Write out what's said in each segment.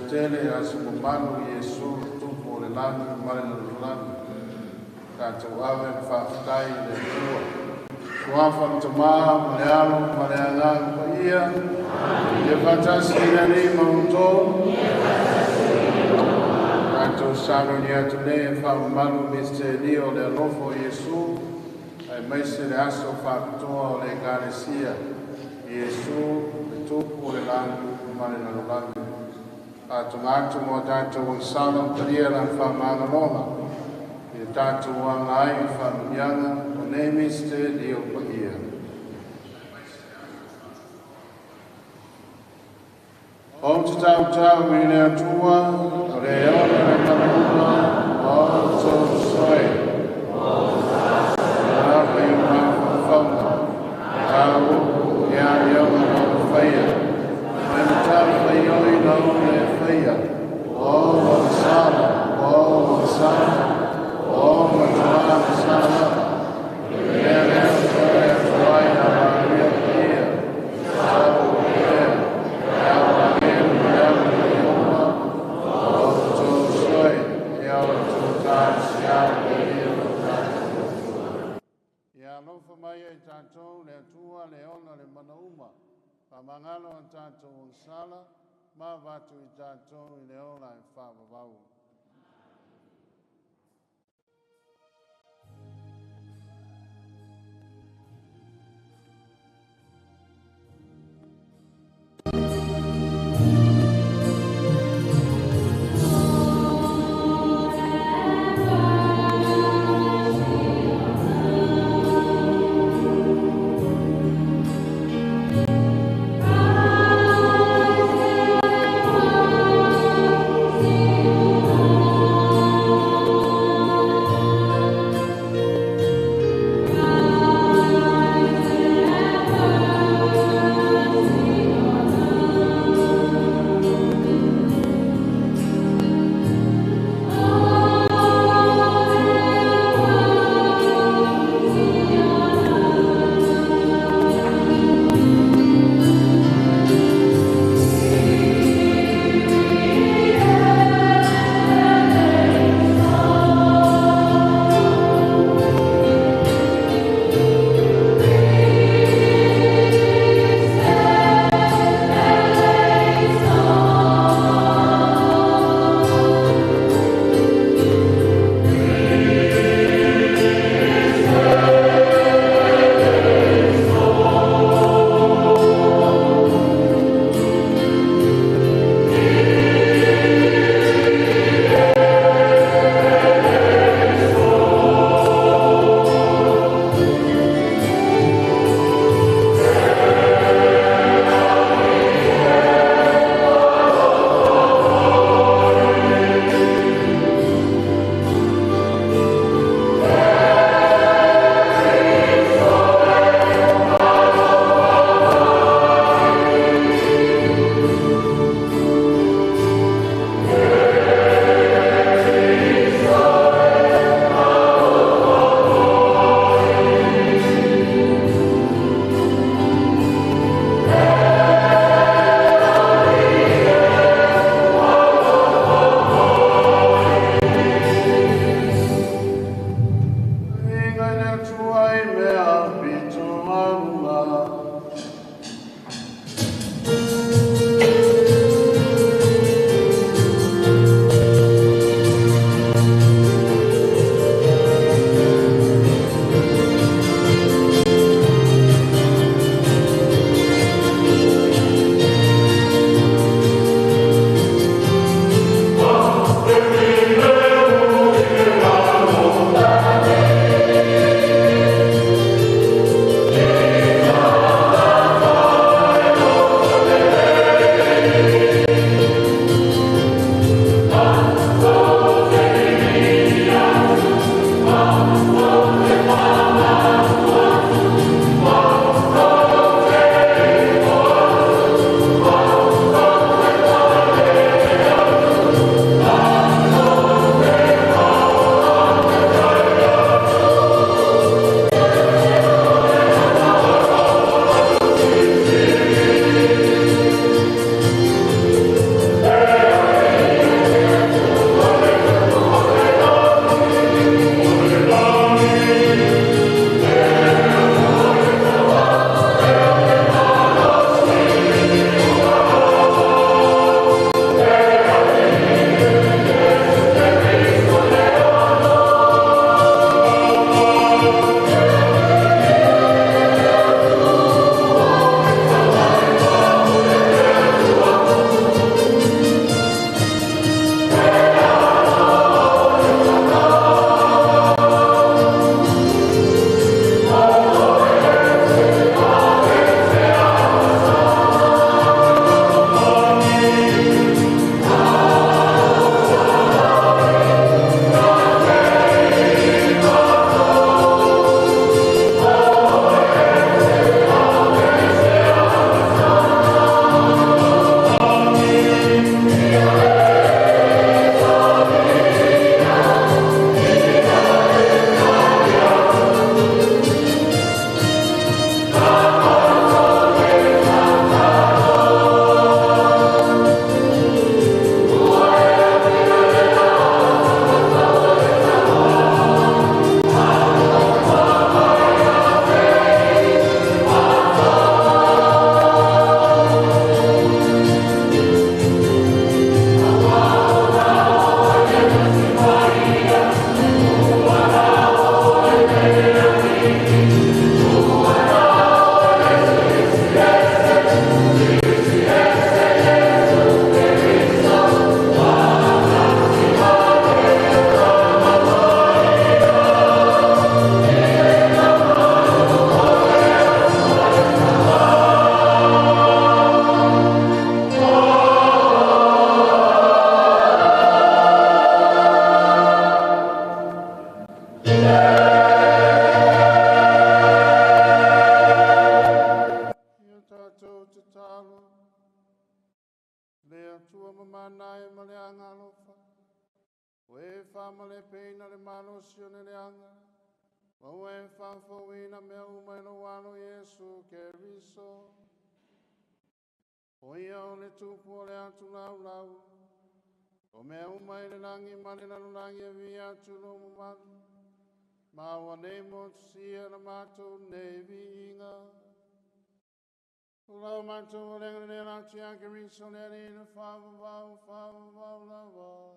tele, aso mamalu i Iesu le Tupu o le lagi ma le lalolagi. Tatou ave le faafetai i le Atua. Suafa le Tamā ma le Alo ma le Agaga Paia, ia faatasi i le Alii ma outou. Tatou sauni atu nei e faamamalu misitelio o le alofa o Iesu, aemaise le aso faapitoa o le Ekalesia, Iesu le Tupu o le lagi ma le lalolagi. Faatoga atu mo tatou agasala ma talia lana faamagaloga i le tatou aga ai i faamanuiaga o nei misitelio paia. Ou te tautau i le Atua, o le ona le manauma o outou soe. Lava i mafaufauga, tau ia ia na faia. Mai matafaioi na o le faia. O agasala, o agasala, o matuā agasala lava. Mea lea o toe atu ai na valia paia. Tau pea, ia agelu ma le alu o outou soe, ia outou talosia le o tatou Atua. Ia alofa mai ai tatou le Atua le ona le manauma, faamagalo a tatou agasala, ma avatu i tatou i le ola e faavavau. Amen. agaga alofa. Ua e faamalepeina le malosi o le leaga, ma ua e faafouina mea uma e lou Alo Iesu Keriso. O ia o le tupu o le atu laulau, o mea uma i le lagi ma le lalolagi e viia atu lou mamalu, ma ua nei motusia na matou nei viiga. O lau matou o le agalelei atu ia Keriso le Alii le faavavau, faavavau lava.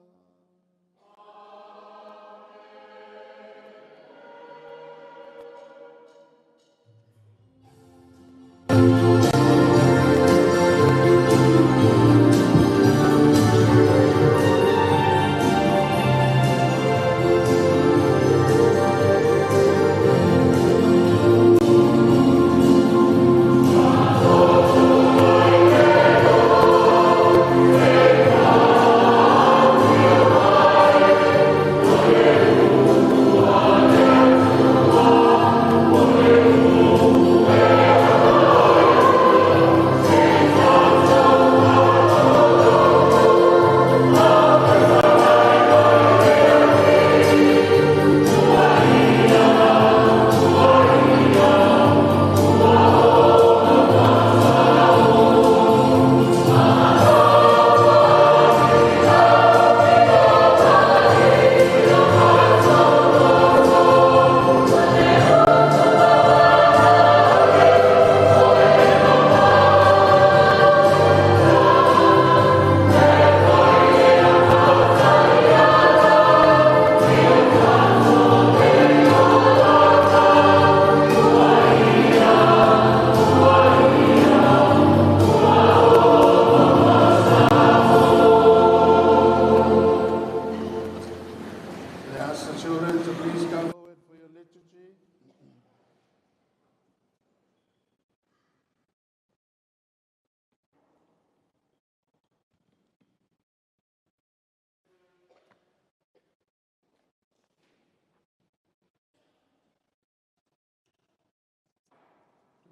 I ask the children to please come forward for your liturgy.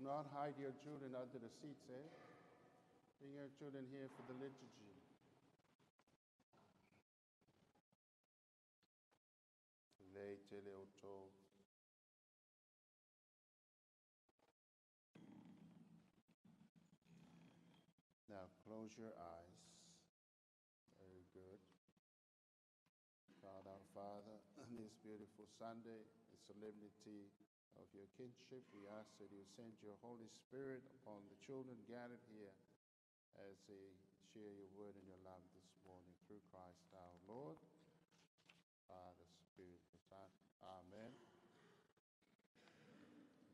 Do not hide your children under the seats, eh? Bring your children here for the liturgy. Lei tele o tō. Now close your eyes. Very good. God our Father, on this beautiful Sunday, the solemnity of your kinship, we ask that you send your Holy Spirit upon the children gathered here as they share your word and your love this morning through Christ our Lord. Father, Spirit, the Son. Amen.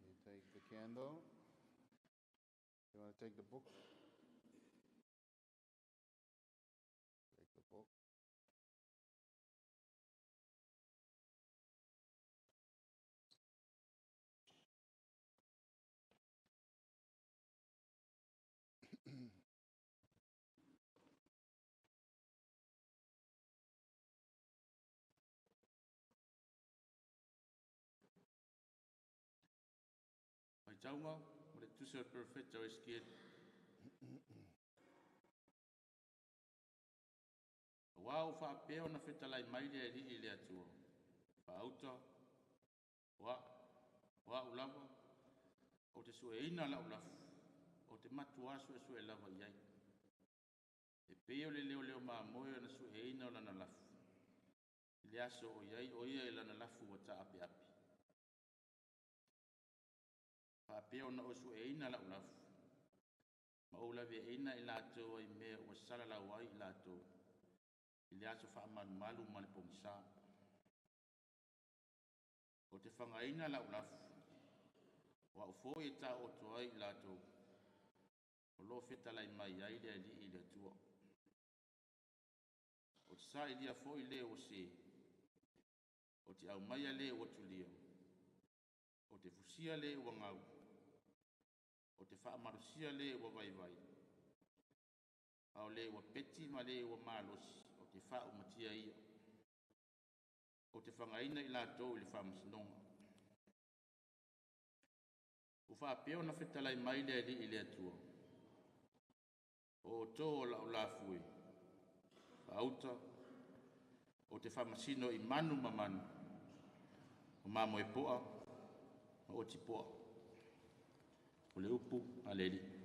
You take the candle. You want to take the book? Take the book. Faitauga mo le Tusi a le Perofeta o Esikieli. Auā ua faapea ona fetalai mai le Alii le Atua, faauta, o a'u lava, ou te sueina la'u lafu, ou te matuā suesue lava i ai. E pei o le leoleo mamoe ona sueina o lana lafu, i le aso o i ai o ia i lana lafu ua taapeape. Faapea ona ou sueina la'u lafu, ma ou laveaina i latou ai mea ua salalau ai i latou, i le aso faamalumalu ma le pogisā. Ou te fagaina la'u lafu, o a'u foi e taooto ai i latou, o loo fetalai mai ai le Alii le Atua. Ou te sailia foi le ua sē, ou te aumaia le ua tulia, ou te fusia le ua gau, ou te faamalosia le ua vaivai, a o le ua peti ma le ua malosi, ou te faaumatia ia. Ou te fagaina i latou i le faamasinoga. Ua faapea ona fetalai mai le Alii le Atua, o outou o la'u lafu e, Faauta, ou te faamasino i manu ma manu, o mamoe poa ma oti poa. O le upu a le Alii.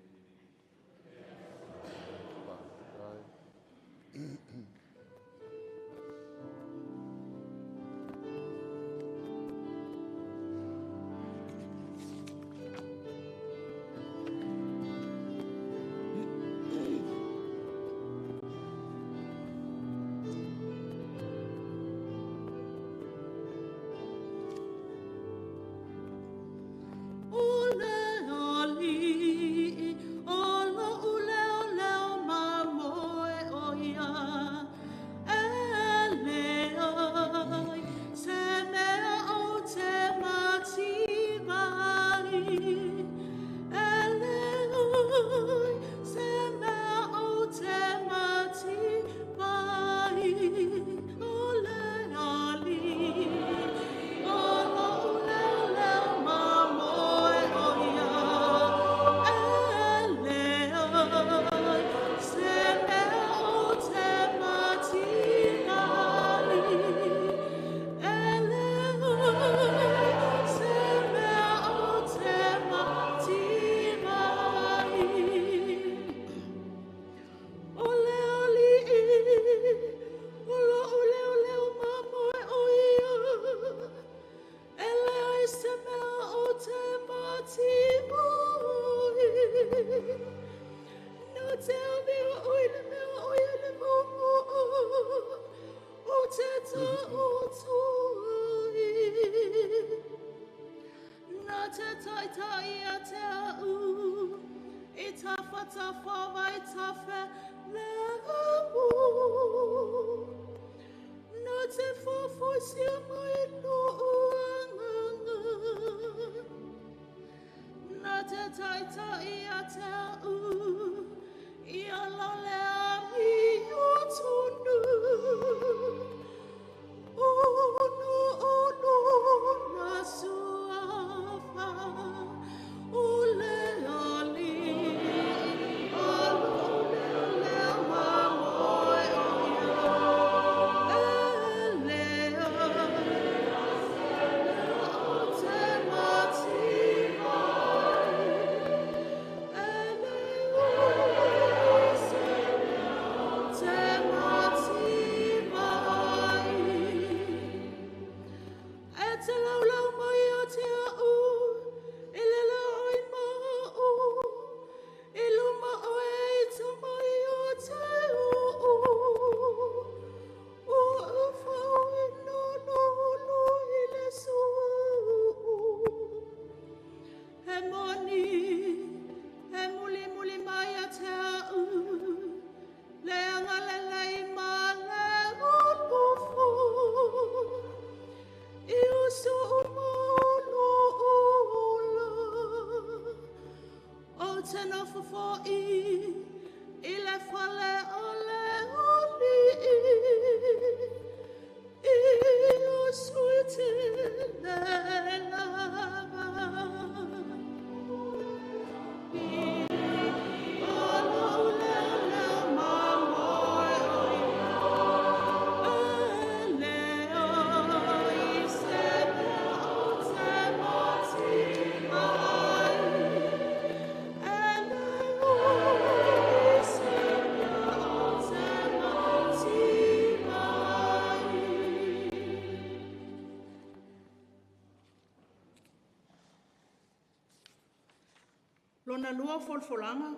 Lona lua folafolaga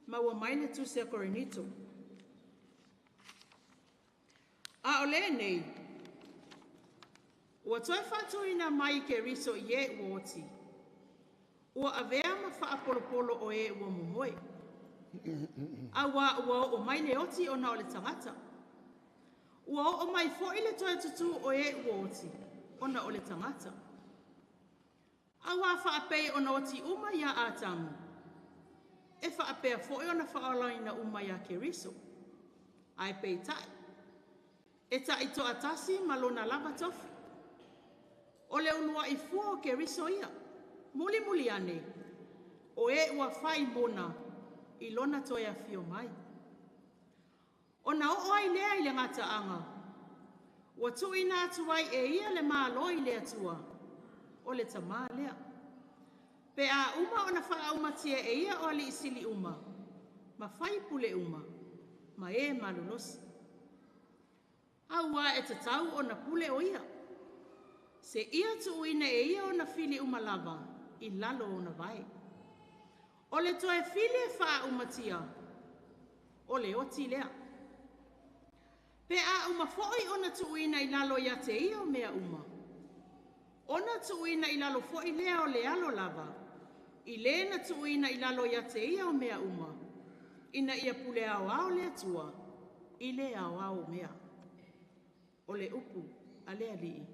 maua mai le tusi a Korinito. A o lenei, ua toe faatuina mai Keriso i e ua oti, ua avea ma faapolopolo o e ua momoe. Auā ua oo mai le oti ona o le tagata. Ua oo mai foi le toe tutū o e ua oti ona o le tagata. Auā faapei ona oti uma iā Atamu, e faapea foi ona faaolaina uma iā Keriso. Ae peitai, e taitoatasi ma lona lava tofi. O le uluai fua o Keriso ia, mulimuli ane, o e ua fai mona i lona toe afio mai. Ona oo ai lea i le gataaga, ua tuuina atu ai e ia le Malo i le Atua, o le Tamā lea. Pe a uma ona faaaumatia e ia o alii sili uma, ma faipule uma, ma e malolosi. Auā e tatau ona pule o ia, seia tuuina e ia ona fili uma lava i lalo o ona vae. O le toe fili e faaaumatia, o le oti lea. Pe a uma foi ona tuuina i lalo ia te ia o mea uma, ona tuuina i lalo foi lea o le Alo lava, i le na tuuina i lalo ia te ia o mea uma, ina ia pule aoao le Atua i le aoao o mea. O le upu a le Alii.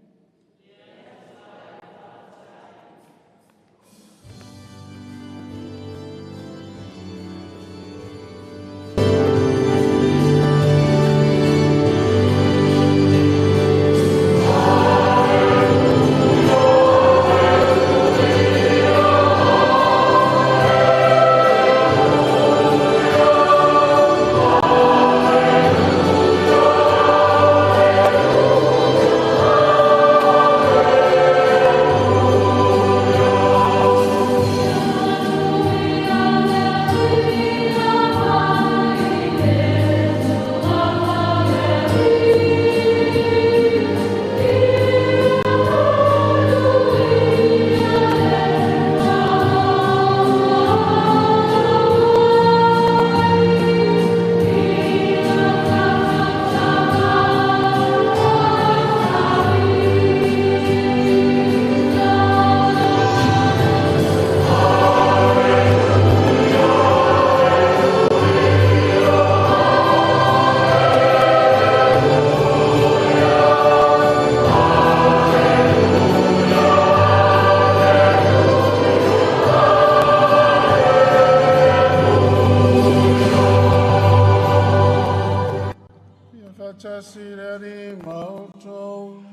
Ia faatasi le Alii ma outou.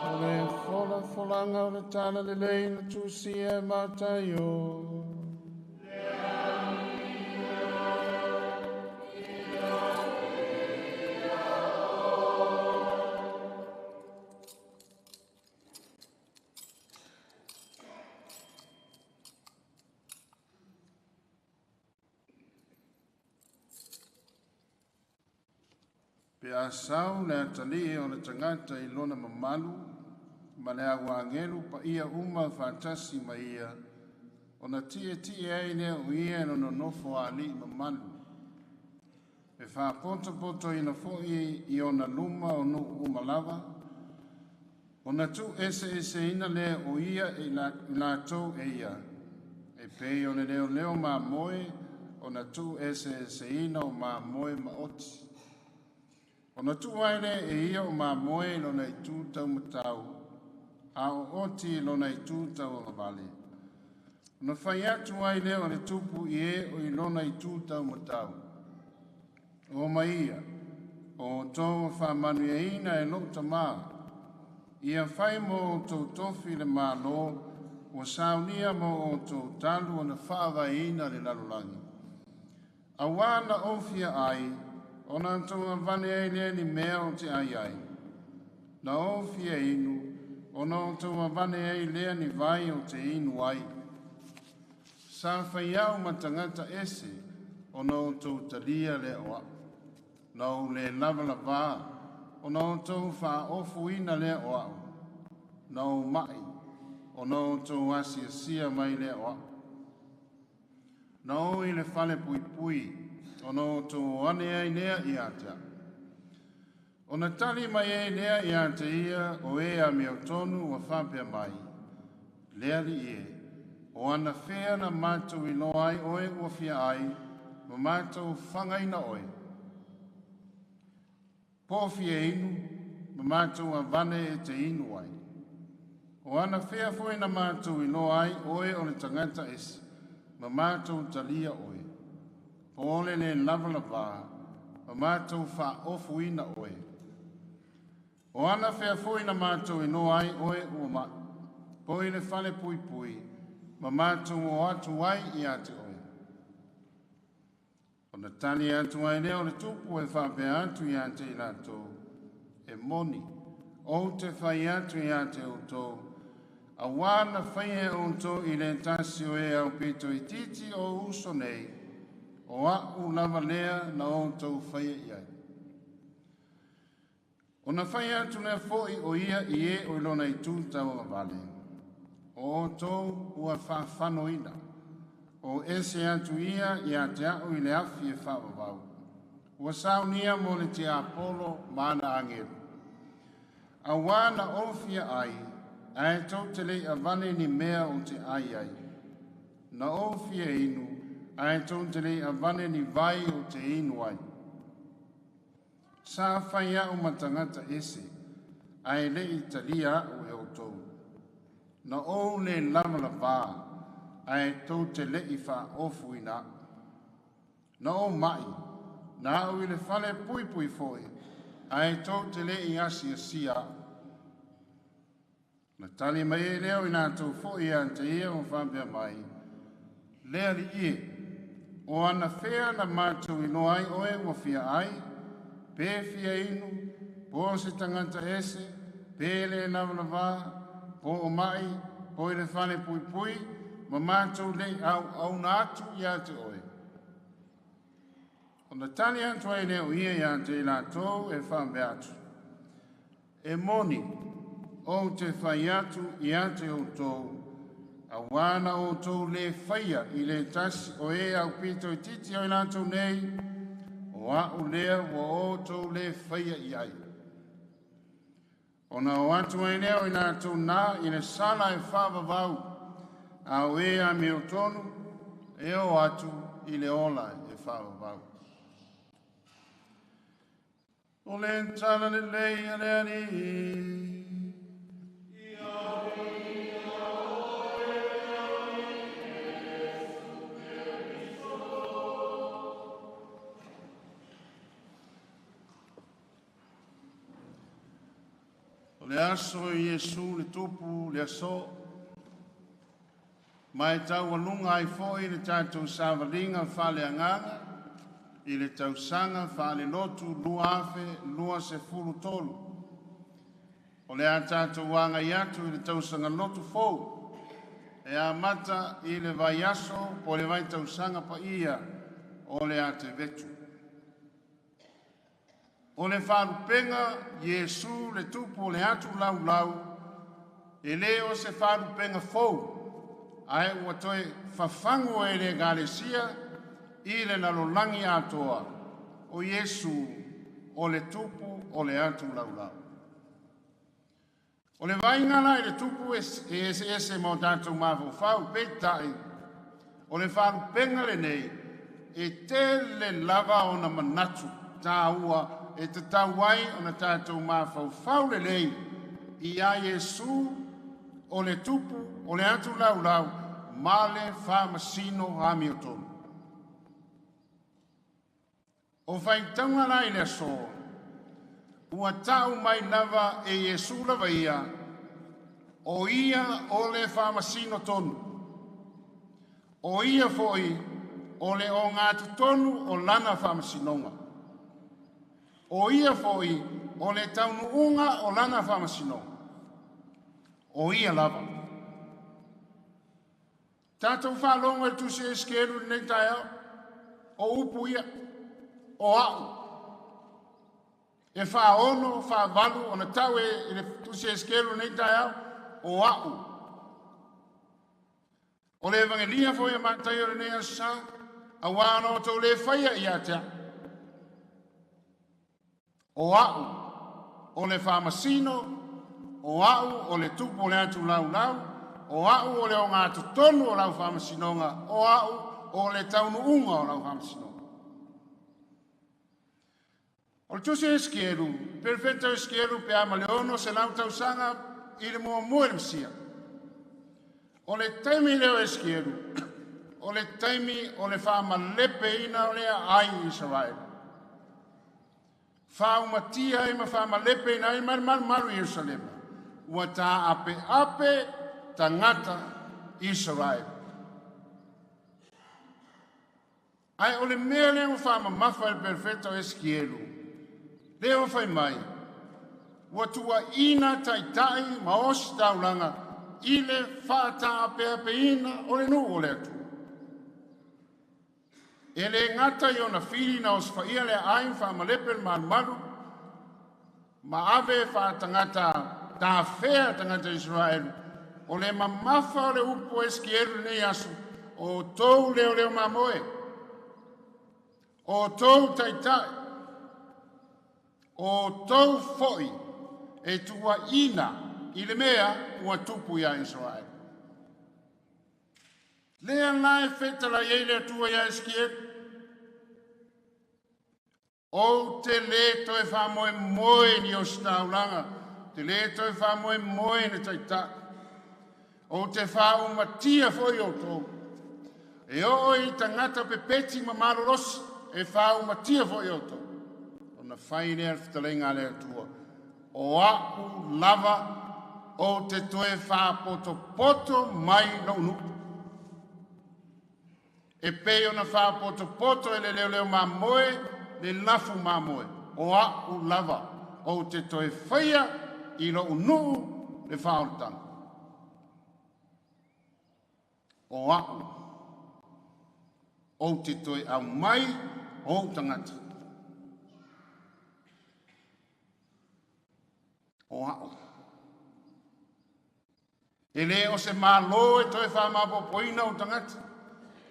O le folafolaga o le Tala Lelei na tusia e Mataio. Pe a sau le atalii o le tagata i lona mamalu, ma le auagelu paia uma faatasi ma ia, ona tietie ai lea o ia e lona nofo a alii mamalu. E faapotopotoina foi i ona luma o nuu uma lava, ona tuueseeseina lea o ia e i latou e ia, e pei o le leoleo mamoe ona tuueseeseina o mamoe maoti. Ona tuu ai lea e ia o mamoe i lona itu taumatau, a o oti i lona itu tauagavale. Ona fai atu ai lea o le tupu i e o i lona itu taumatau. O mai ia, o outou faamanuiaina e lou Tamā, ia fai mo outou tofi le Malo, ua saunia mo outou talu ona faavaeina le lalolagi. Auā na ou fia ai, ona outou avane ai lea ni mea o te ai ai. Na ou fia inu, ona outou avane ai lea ni vai o te inu ai. Sa fai au ma tagata ese, ona outou talia lea o au. Na ou le lavalavā, ona outou faaofoina lea o au. Na ou mai, ona outou asiasia mai lea o au. Na ou i le fale puipui, ona outou o ane ai lea ia te au. Ona tali mai ai lea ia te ia o e amiotonu ua faapea mai, le Alii e, o anafea na matou iloa ai oe ua fia ai, ma matou fagaina oe. Po fia inu, ma matou avane e te inu ai. O anafea foi na matou iloa ai oe o le tagata ese, ma matou talia oe. Po o le le lavalavā, ma matou faaofoina oe. O anafea foi na matou iloa ai oe ua mai, po i le fale puipui, Ma matou o atu ai ia te oe? Ona tali atu ai lea o le tupu e faapea atu ia te i latou, e moni, ou te fai atu ia te outou, auā na faia e outou i le tasi o e aupito itiiti o uso nei, o a'u lava lea na outou faia i ai. Ona fai atu lea fo'i o ia i e o i lona itu tauagavale, o outou ua faafanoina, o ese atu ia ia te a'u i le afi e faavavau, ua saunia mo le tiapolo ma ana agelu. Auā na ou fia ai, ae tou te le'i avane ni mea ou te ai ai. Na ou fia inu, ae tou te le'i avane ni vai ou te inu ai. Sa fai a'u ma tagata ese, ae le'i talia a'u e outou. Na ou lē lavalavā, ae tou te le'i faaofuina a'u. Na ou ma'i, na a'u i le fale puipui fo'i, ae tou te le'i asiasia a'u. Na tali mai ai lea o i latou fo'i ia te ia ma faapea mai, Le Alii e, o anafea na matou iloa ai oe ua fia ai, pe fia inu, po o se tagata ese, pe lē lavalavā, po o ma'i, po i le fale puipui, ma matou le'i auauna atu ia te oe? Ona tali atu ai lea o ia ia te i latou e faapea atu, E moni, ou te fai atu ia te outou, auā na outou lē faia i le tasi o e aupito itiiti o i latou nei, o a'u lea ua outou lē faia i ai. Ona o atu ai lea o i latou na i le sala e faavavau, a o e amiotonu e o atu i le ola e faavavau. O le tala lelei a le Alii. O le aso i Iesu le tupu le aso, ma e taualuga ai fo'i le tatou savaliga faaleagaga i le tausaga faalelotu 2023. O le a tatou agai atu i le tausaga lotu fou e amata i le vaiaso po o le vaitausaga paia o le Atevetu. O le faalupega Iesu le tupu o le atu laulau e lē o se faalupega fou, ae ua toe fafagu e le Ekalesia i le lalolagi atoa, o Iesu o le tupu o le atu laulau. O le vaaiga la i le tupu e eseese ma o tatou mafaufau, peitai, o le faalupega lenei e tele lava ona manatu tāua e tatau ai ona tatou mafaufau lelei iā Iesu o le tupu o le atu laulau ma le faamasino amiotonu. O faitauga la i le aso, ua ta'u mai lava e Iesu lava ia, o ia o le faamasino tonu. O ia fo'i o le ogatotonu o lana faamasinoga. O ia fo'i o le taunuuga o lana faamasinoga. O ia lava. Tatou faalogo i le tusi a Esekielu i lenei taeao, o upu ia, o a'u. E faaono, faavalu ona tau e le tusi a Esekielu i lenei taeao, o a'u. O le Evagelia foi a Mataio i lenei aso Sa, auā na outou lē faia ia te a'u. O a'u, o le faamasino, o a'u o le tupu o le atu laulau, o a'u o le ogatotonu o lau faamasinoga, o a'u o le taunuuga o lau faamasinoga. O le tusi a Esekielu, perofeta o Esekielu pe a ma le 600 tausaga i le muamua i le Mesia. O le taimi lea o Esekielu, o le taimi o le faamalepeina o le aai i Isaraelu. Faaumatia ai ma faamalepeina ai ma le malumalu i Ierusalema. Ua tā'ape'ape tagata Isaraelu. Ae o le mea lea ua faamamafa e le perofeta o Esikielu, lea ua fai mai, ua tuuaina taitai ma ositaulaga i le faataapeapeina o le nuu o le Atua. E le gata i ona fili na osofaia le aai ma faamalepe le malumalu, ma ave faatagata tafea tagata Isaraelu, o le mamafa o le upu a Esikielu lenei aso, o outou leoleo mamoe, o outou taitai, o outou foi e tuuaina i le mea ua tupu ia Isaraelu. Lea la e fetalai ai le Atua ia Esikielu, ou te le toe faamoemoe ni ositaulaga, te le toe faamoemoe ni taitai, ou te faaumatia foi outou. E oo i tagata pepeti ma malolosi, e faaumatia foi outou. Ona fai lea le fetalaiga a le Atua, o a'u lava ou te toe faapotopoto mai lou nuu. E pei ona faapotopoto e le leoleo mamoe le lafu mamoe, o a'u lava ou te toe faia i lou nuu le faaolataga. O a'u ou te toe aumai ou tagata. O a'u. E le o se malo e toe faamapopoina ou tagata.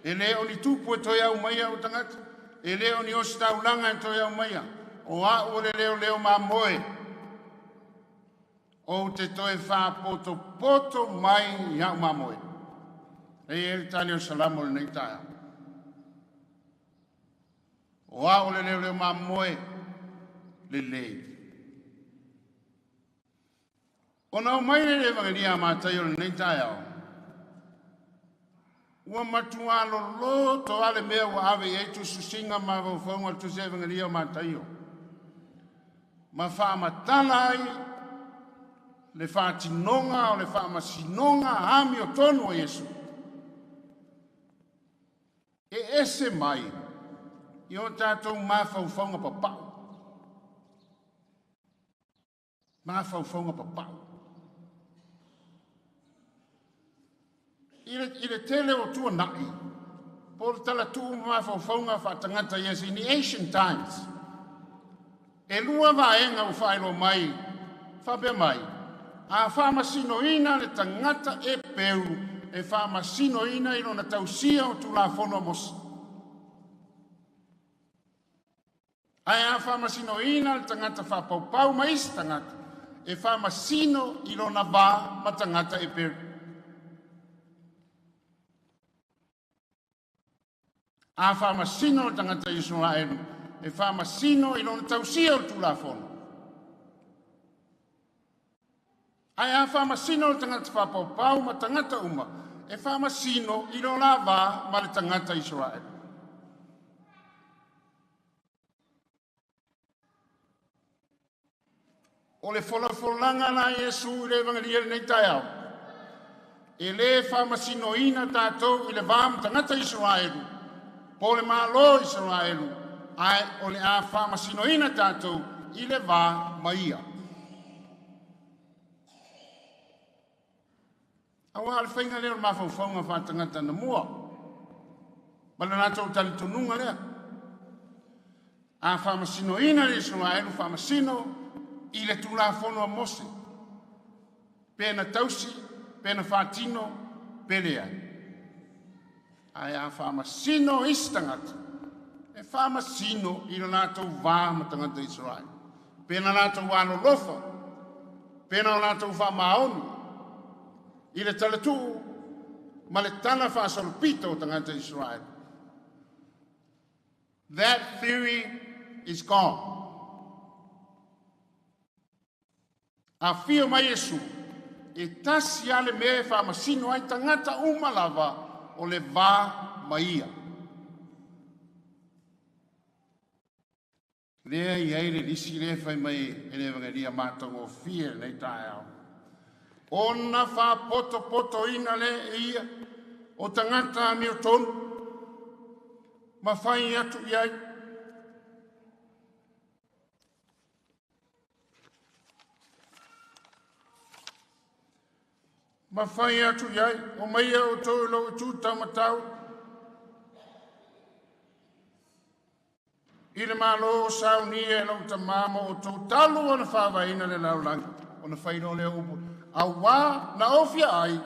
E le o ni tupu e toe aumaia ou tagata. E le o ni ositaulaga e toe aumaia. O a'u o le leoleo mamoe. Ou te toe faapotopoto mai i a'u mamoe. E i le tali o Salamo lenei taeao. O a'u o le leoleo mamoe lelei. Ona o mai le evangelia a Mataio lenei taeao, ua matua loloto lava le mea ua ave i ai tusitusiga ma mafaufauga o le tusi evangelia o Mataio, ma faamatala ai le faatinoga o le faamasinoga amiotonu a Iesu. E ese mai i o tatou mafaufauga papau. Mafaufauga papau. I le tele o tuanai, po o le talatuu ma mafaufauga faatagata yes, in the ancient times, e lua vaega ua faailoa mai, faapea mai, a faamasinoina le tagata e peu, e faamasinoina i lona tausia o Tulafono a Mose. Ae a faamasinoina le tagata faapaupau ma isi tagata, e faamasino i lona va ma tagata e peu. A faamasino le tagata Isaraelu, e faamasino i lona tausia o le Tulafono. Ae a faamasino le tagata faapaupau ma tagata uma, e faamasino i lona va ma le tagata Isaraelu. O le folafolaga la Iesu i le evangelia lenei taeao, e le faamasinoina tatou i le va ma tagata Isaraelu, po le Malo Isaraelu, ae o le a faamasinoina tatou i le va ma ia. Aua o le faiga lea o le mafaufauga faatagata na mua, ma le latou talitonuga lea. A faamasinoina le Isaraelu, faamasino i le Tulafono a Mose, pe na tausi, pe na faatino, pe leai. Ae a faamasino isi tagata, e faamasino i le latou va ma tagata Isaraelu. Pe na latou alolofa, pe na o latou faamaoni, i le talatuu ma le tala faasolopito o tagata Isaraelu. That theory is gone. A fia mai Iesu, e tasi lava le mea e faamasino ai tagata uma lava o le va ma ia. Lea i ai le lisi lea fai mai e le evangelia matagofie lenei taeao. Ona faapotopotoina lea e ia o tagata amiotonu ma fai atu i ai. Ma fai atu i ai, o mai o tō lo tū taumatau, i le malo o saunia e lau tamama o tō talu o na whāwaina le laulangi, o na whaino leo upu. A wā na ofia ai,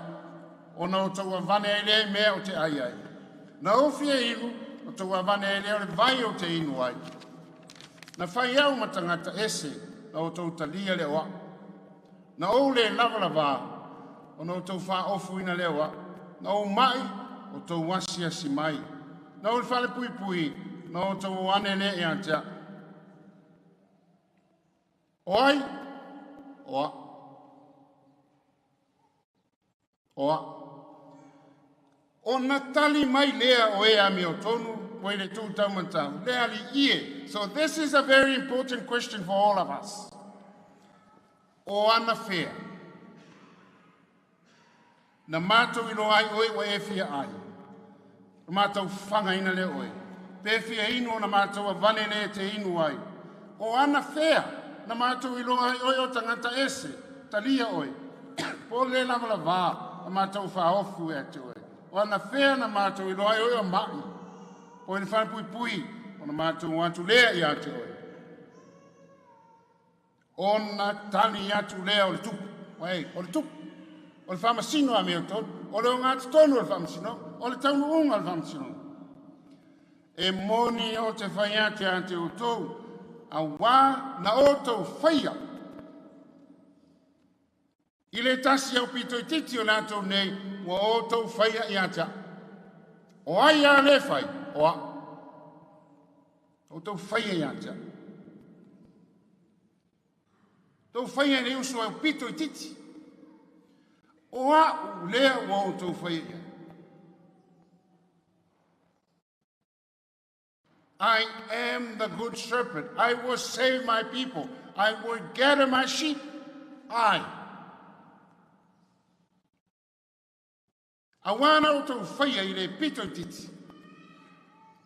o na o tau avane ai lea mea o te ai ai. Na ofia inu, o tau avane ai lea o le vai o te inu ai. Na whai au matangata ese, na o tau talia le oa. Na o le lava lava, o na o tau wha ina leo a. Na o mai, o tau wasi asi mai. Na o le whale pui pui, na o tau ane le e atea. O ai? Oa. Oa. O natali mai lea o e ami o tonu, o le tū taumatau. Lea li ie. So this is a very important question for all of us. O ana whea. Na mātou i ai oe wa e fia ai. Na mātou whangaina le oe. Pe fia inu o na mātou a vane le te inu ai. O ana whea. Na mātou i ai oe o tangata ese. Talia oe. Po le lava lava. Na mātou whaofu e ate oe. O ana whea na mātou i ai oe o mai. Po i le pui pui. O na mātou atu lea i ate oe. O na tali atu lea o le tupu. Wai, o le tupu. O le whamasino a mea tonu, o le o ngāti tonu o le whamasino, o le taunu unga o le whamasino. E moni o te whai ate a te o tōu, a wā na o tōu whaia. I le tasi au pito i titi o lātou nei, ua o tōu whaia i atea. O ai a le whai, o a. O tōu whaia i atea. Tōu whaia nei usu au pito i titi. O a u lea ua o tōu whaia ia. I am the good shepherd. I will save my people. I will gather my sheep. I. A wāna o tōu whaia i le pito i titi.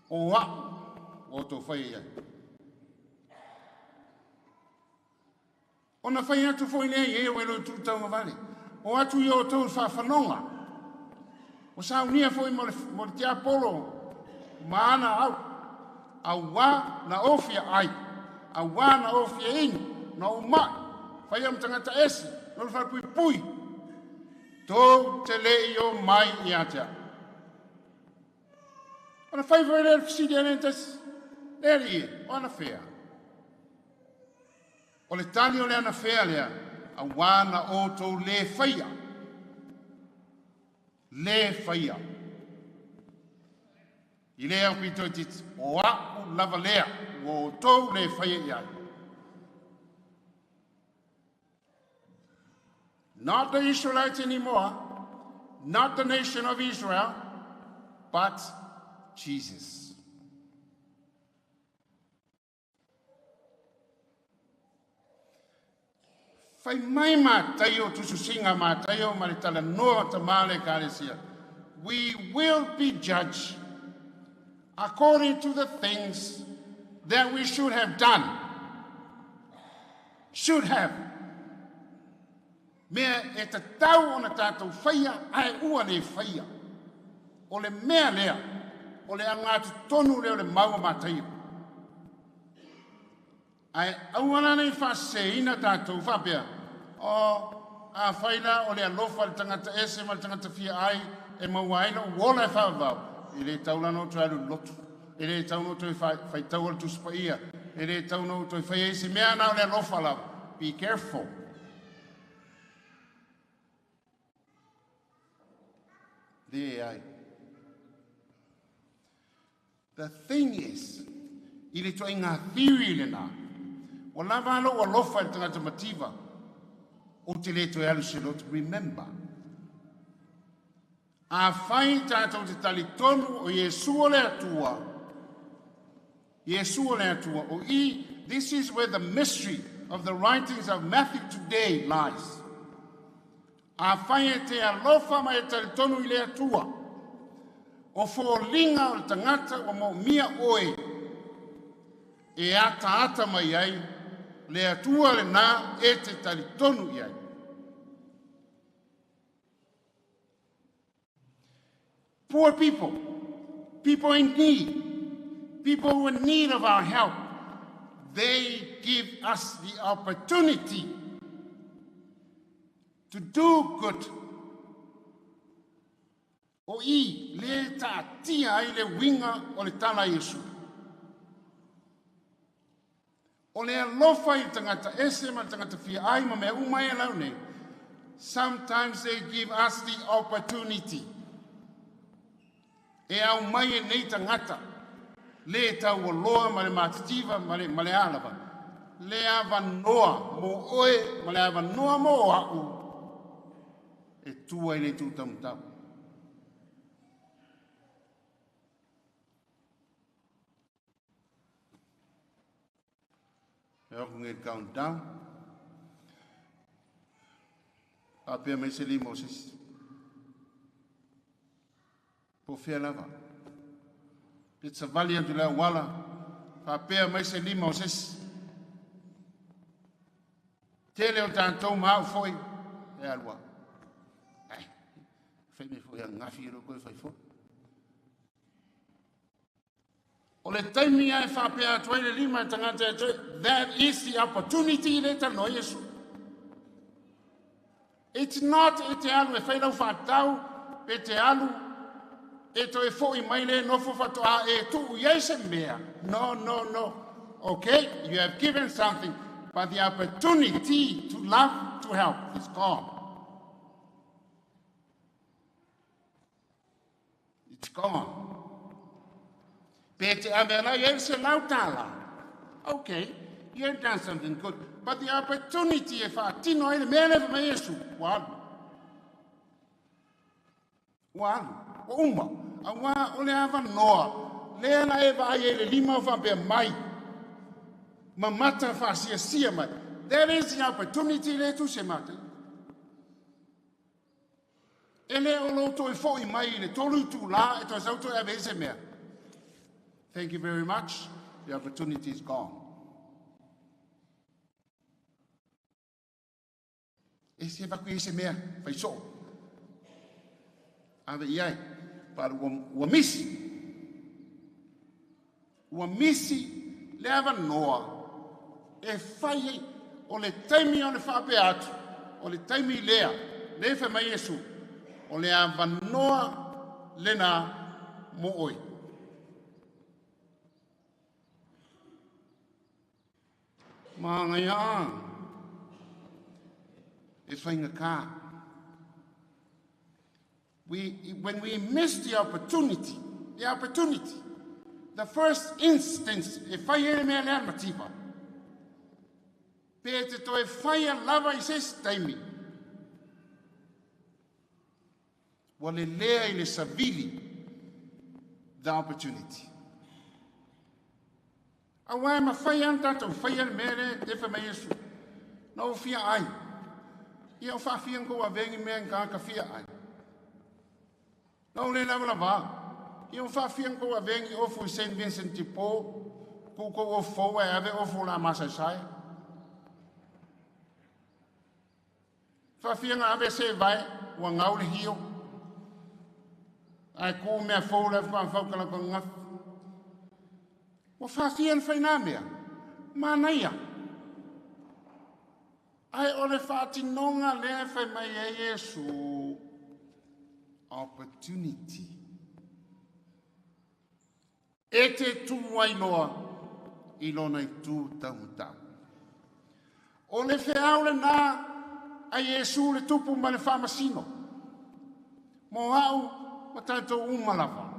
O a o tōu whaia ia. O na whai atu fo i nei e o e lo tūtaunga vale. O atu i o tōu whawhanonga. O saunia fo i mo le te apolo. Maana au. A wā na ofia ai. A wā na ofia inu. Na o mai. Whai am tangata ese. No le whapui pui. Tō te le i o mai i atea. O na whai whai le fisili ane tasi. Le li e. O ana whea. O le tali o le ana whea lea. A wā na o tō le whaia. Le whaia. I lea o pito i titi. O a u lava lea. O tō le whaia i ai. Not the Israelites anymore. Not the nation of Israel. But Jesus. Whai mai mātaio tususinga mātaio ma le tala noa tamale kālesia. We will be judged according to the things that we should have done. Should have. Mea e te tau o na tātou whaia, ai ua le whaia. O le mea lea, o le angātu tonu leo le maua mātaio. Ai auana nei whaseina tātou whapea. O a whaila o le alofa le tangata ese ma le tangata fia ai e maua aina uola e whaavau. E le taulano o alu lotu. E le tauno toi whaitau al tuspaia. E le tauno toi whai ese mea na o le alofa lava. Be careful. Le ai. The thing is, i le toi ngā whiri le nā. O lava alo o alofa i tangata mativa. O te le toi alu se lotu. Remember. A whai tātou te tali tonu o Iesu o le Atua. Iesu o le Atua. O i, this is where the mystery of the writings of Matthew today lies. Afai e te alofa ma e talitonu i le Atua, o foliga o le tagata ua moomia oe e ataata mai ai, le Atua lena e te talitonu i ai. Poor people, people in need, people who are in need of our help, they give us the opportunity to do good. O i le taatia ai le uiga o le tala a Iesu. O le alofa i le tagata ese ma le tagata fiaai ma mea uma e lau nei. Sometimes they give us the opportunity. E au mai e nei tagata le taualoa ma le matitiva ma le alava. Le avanoa mo oe ma le avanoa mo au e tua i le tūtaumatau. E oko nge countdown. A pea mai se lima o sisi. Po fea lava. Pe savali atu le auala. Pa pea mai se lima o sisi. Tele o tātou ma au foi. E alua. Ai. Fai me foi a ngafi e loko e fai foi. O le taimi ai whapea atu ai le lima e tangata e toe, that is the opportunity le talanoa Iesu. It's not e te alu e whai lau whātau, pe te alu e toe foi mai le nofo whatoa e tuu iai se mea. No, no, no. Okay, you have given something, but the opportunity to love, to help is gone. It's gone. Pe te avela i se lau tala. Okay, you have done something good, but the opportunity e whaatino ai le mea le mai Iesu, ua alu. Ua alu. Ua uma. A ua o le avanoa. Lea na e vaai e le lima o whapea mai. Mamata whaasiasia mai. That is the opportunity le tu se mate. E le o lo toi foi mai le tolu tu la e toi sauto e ave se mea. Thank you very much. The opportunity is gone. E se vaku e se mea, fai so. Ave iai, para ua misi. Ua misi le avanoa e fai ai o le taimi o le whaapea atu, o le taimi lea, le whai mai Iesu, o le avanoa lena mo oi. Mā ngai a e whainga kā. When we miss the opportunity, the first instance, e whai e mea lea mativa, pe te toe whai a lava i se taimi, ua le lea i le savili, the opportunity. A wai ma whai an tātou, whai an mea le, te whai mai Iesu. Na o fia ai. Ia o whaafia ko a vengi mea nga ka fia ai. Na o le lava lava. Ia o whaafia ko a vengi ofu i Saint Vincent de Paul, ku ko o fō e ave ofu la masa sai. Whaafia nga ave se vai, ua ngau le hio. Ai ku mea fō le wha whau kala ko ngafu. Ua whaafia na whaina mea, mānaia. Ai o le whaatinonga lea whai mai e Iesu, opportunity. E te tū ai loa i lona i tū taumatau. O le wheau le nā a Iesu le tupu ma le whamasino. Mō au ma tātou umalava.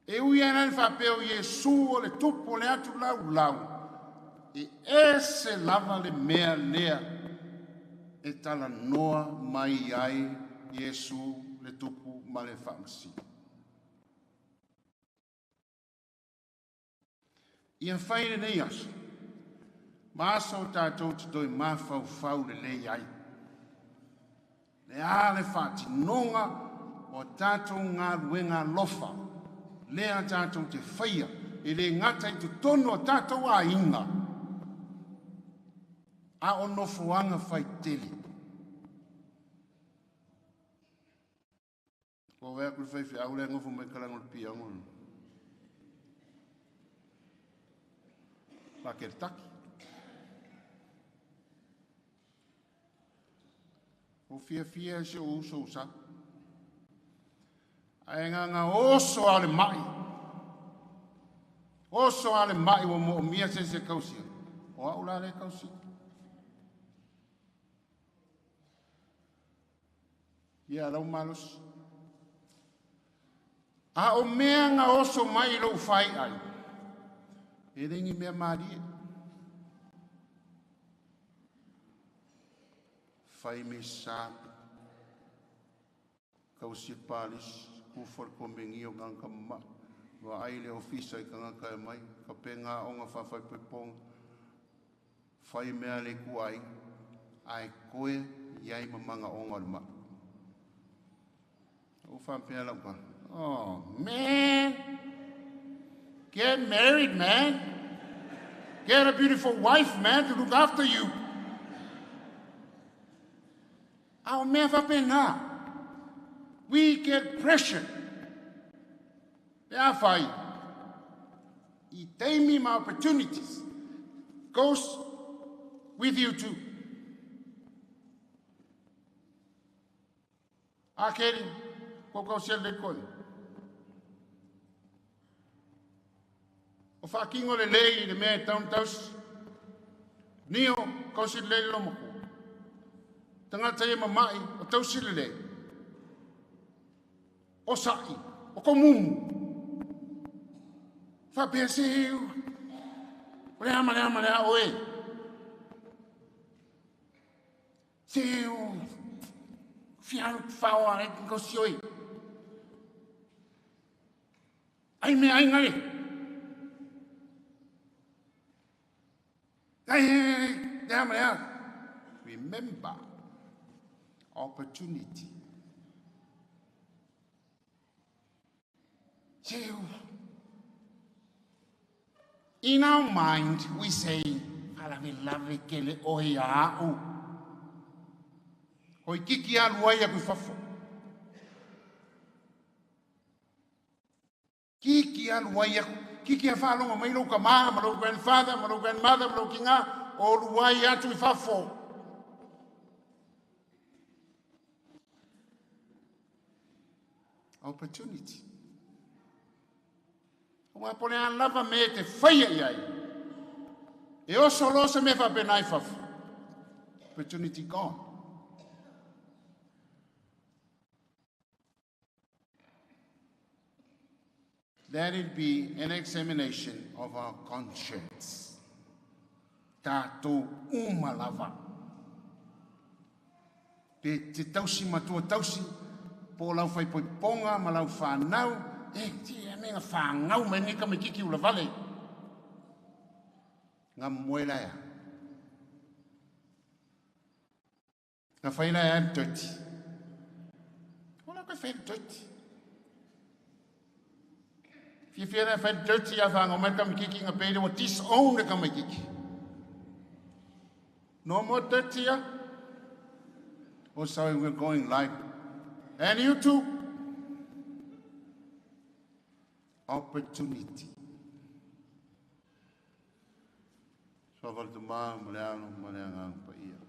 E ui ana le whapeo Iesu o le tupu le atu lau lau. E ese lava le mea lea e tala noa mai ai Iesu le tupu ma le whamasino. Ia whai le nei aso. Ma aso tātou te toi mawhau whau le lei ai. Le a le whātinoga o tātou ngā luenga lofa. Lea tātou te whaia, e le ngata i te tono o tātou a inga. A o nofoanga whai tele. Ko wea kuri whai whia aule ngofo mai kalango le pia ngono. La ke taki. O fia fia se o uso usa. Ai ngā ngā oso a le mai. Oso a le mai o mo mia se se kausia. O au la le kausia. Ia lau malos. A o mea ngā oso mai lo whai ai. E rengi mea marie. Whai me sa. Kausi palis. Kufor kombengi o ngangka ma. Wa ai le ofisa i kangaka e mai. Ka pe ngā onga whawhai pe ponga. Whai mea le kuai. Ai koe iai mamanga onga o le ma. O whampea lau pa. Oh, man. Get married, man. Get a beautiful wife, man, to look after you. Ao mea whapena. We get pressured. Pe a whai. I teimi ma opportunities goes with you too. A keri, ko kau sia le koe. O whakingo le lei le mea e taun taus. Nio, kau si le lomako. Tangata e mamai, o tausi le lei. O sa'i, o komumu. Whapea se heu. O le ama, le ama, le a oe. Se heu. Fialu whao a rei kau si oi. Ai mea ai ngare. Ai, ai, ai, le ama, le a. Remember, opportunity. In our mind, we say, Alave lave ke le oe a au. Hoi kiki alu ai aku fafo. Kiki alu ai aku. Kiki a whalonga mai lou ka maa, ma lou grandfather, ma lou grandmother, ma lou kinga, o luai atu i fafo. Opportunity. Ua pone a lava me te whaia i ai. E oso lo se me whapenai fafo. Opportunity gone. Let it be an examination of our conscience. Tātou uma lava. Pe te tausi matua tausi, po lau whai poi ponga, ma lau whanau, e ti e menga whangau mai neka me kiki ula vale. Ngā moe laia. Ngā whai laia am dirty. Ola koe whai dirty. Whiawhia na whai dirty a whangau mai ka me kiki ngā pēre wa disown ka me kiki. No more dirty ya. Oh, sorry, we're going live. And you too. Opportunity. So vale te maa, ma le alo, ma le anga pa ia.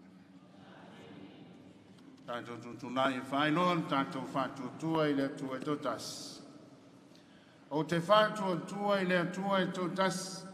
Tātou tūtūnai e whailoa, tātou whātuatua i le atua e tōtasi. O te whātuatua i le atua e tōtasi.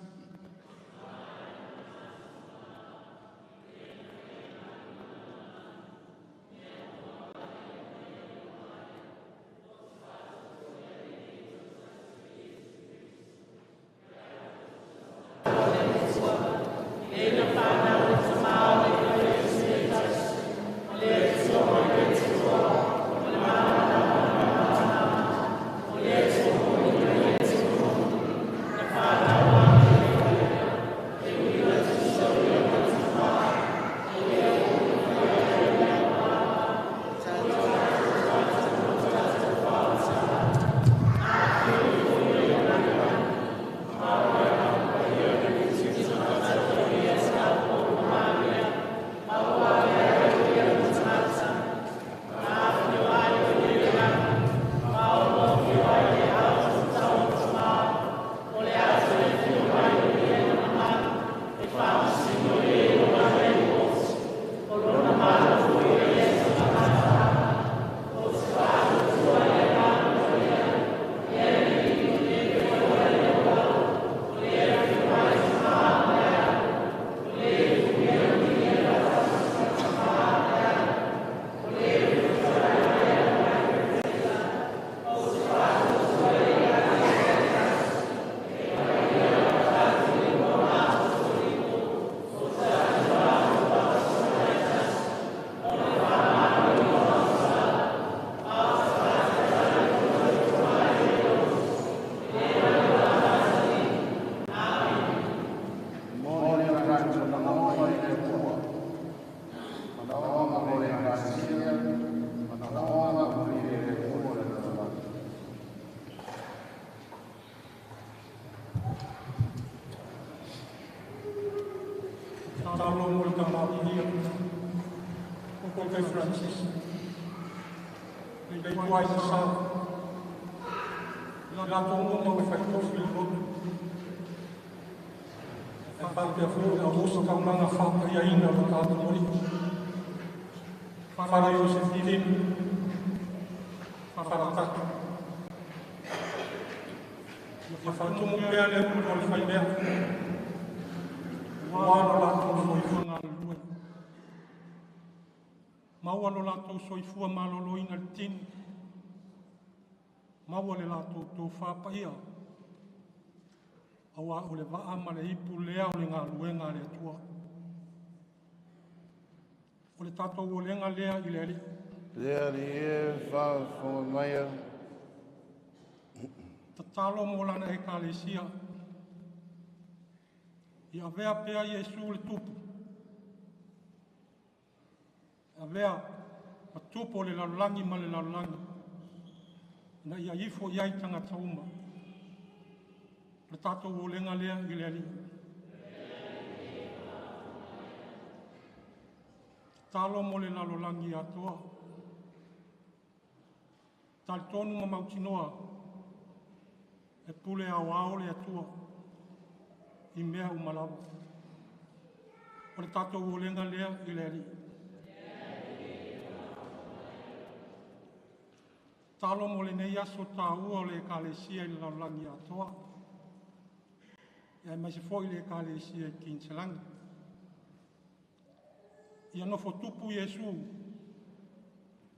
Tatalo mo le tamapaia, o Pope Francis, le tuai sa sa, i latou uma ua faitofi i le lotu, e faapea foi le ositaulaga faapaiaina o le tatou Alii, Fale Iosefitini, Falatatu. Ia faatumu pea le ulu o le faimea, ua lo latou soifua galulue, maua lo latou soifua maloloina i le tino, maua le latou tofa paia, auā o le vaa ma le ipu lea o le galuega a le Atua. O le tatou olega lea i le Alii. Le Alii e, faafofoga maia. Tatalo mo lana Ekalesia, ia avea pea Iesu le tupu, avea ma tupu o le lalolagi ma le lalolagi, ina ia ifo i ai tagata uma. O le tatou olega lea i le Alii. Tatalo mo le lalolagi atoa. Talitonu ma mautinoa e pule aoao le Atua i mea uma lava. O le tatou olega lea i le Alii. Tatalo mo lenei aso taua o le Ekalesia i le lalolagi atoa, aemaise foi le Ekalesia i Kiniselani. Ia nofo tupu Iesu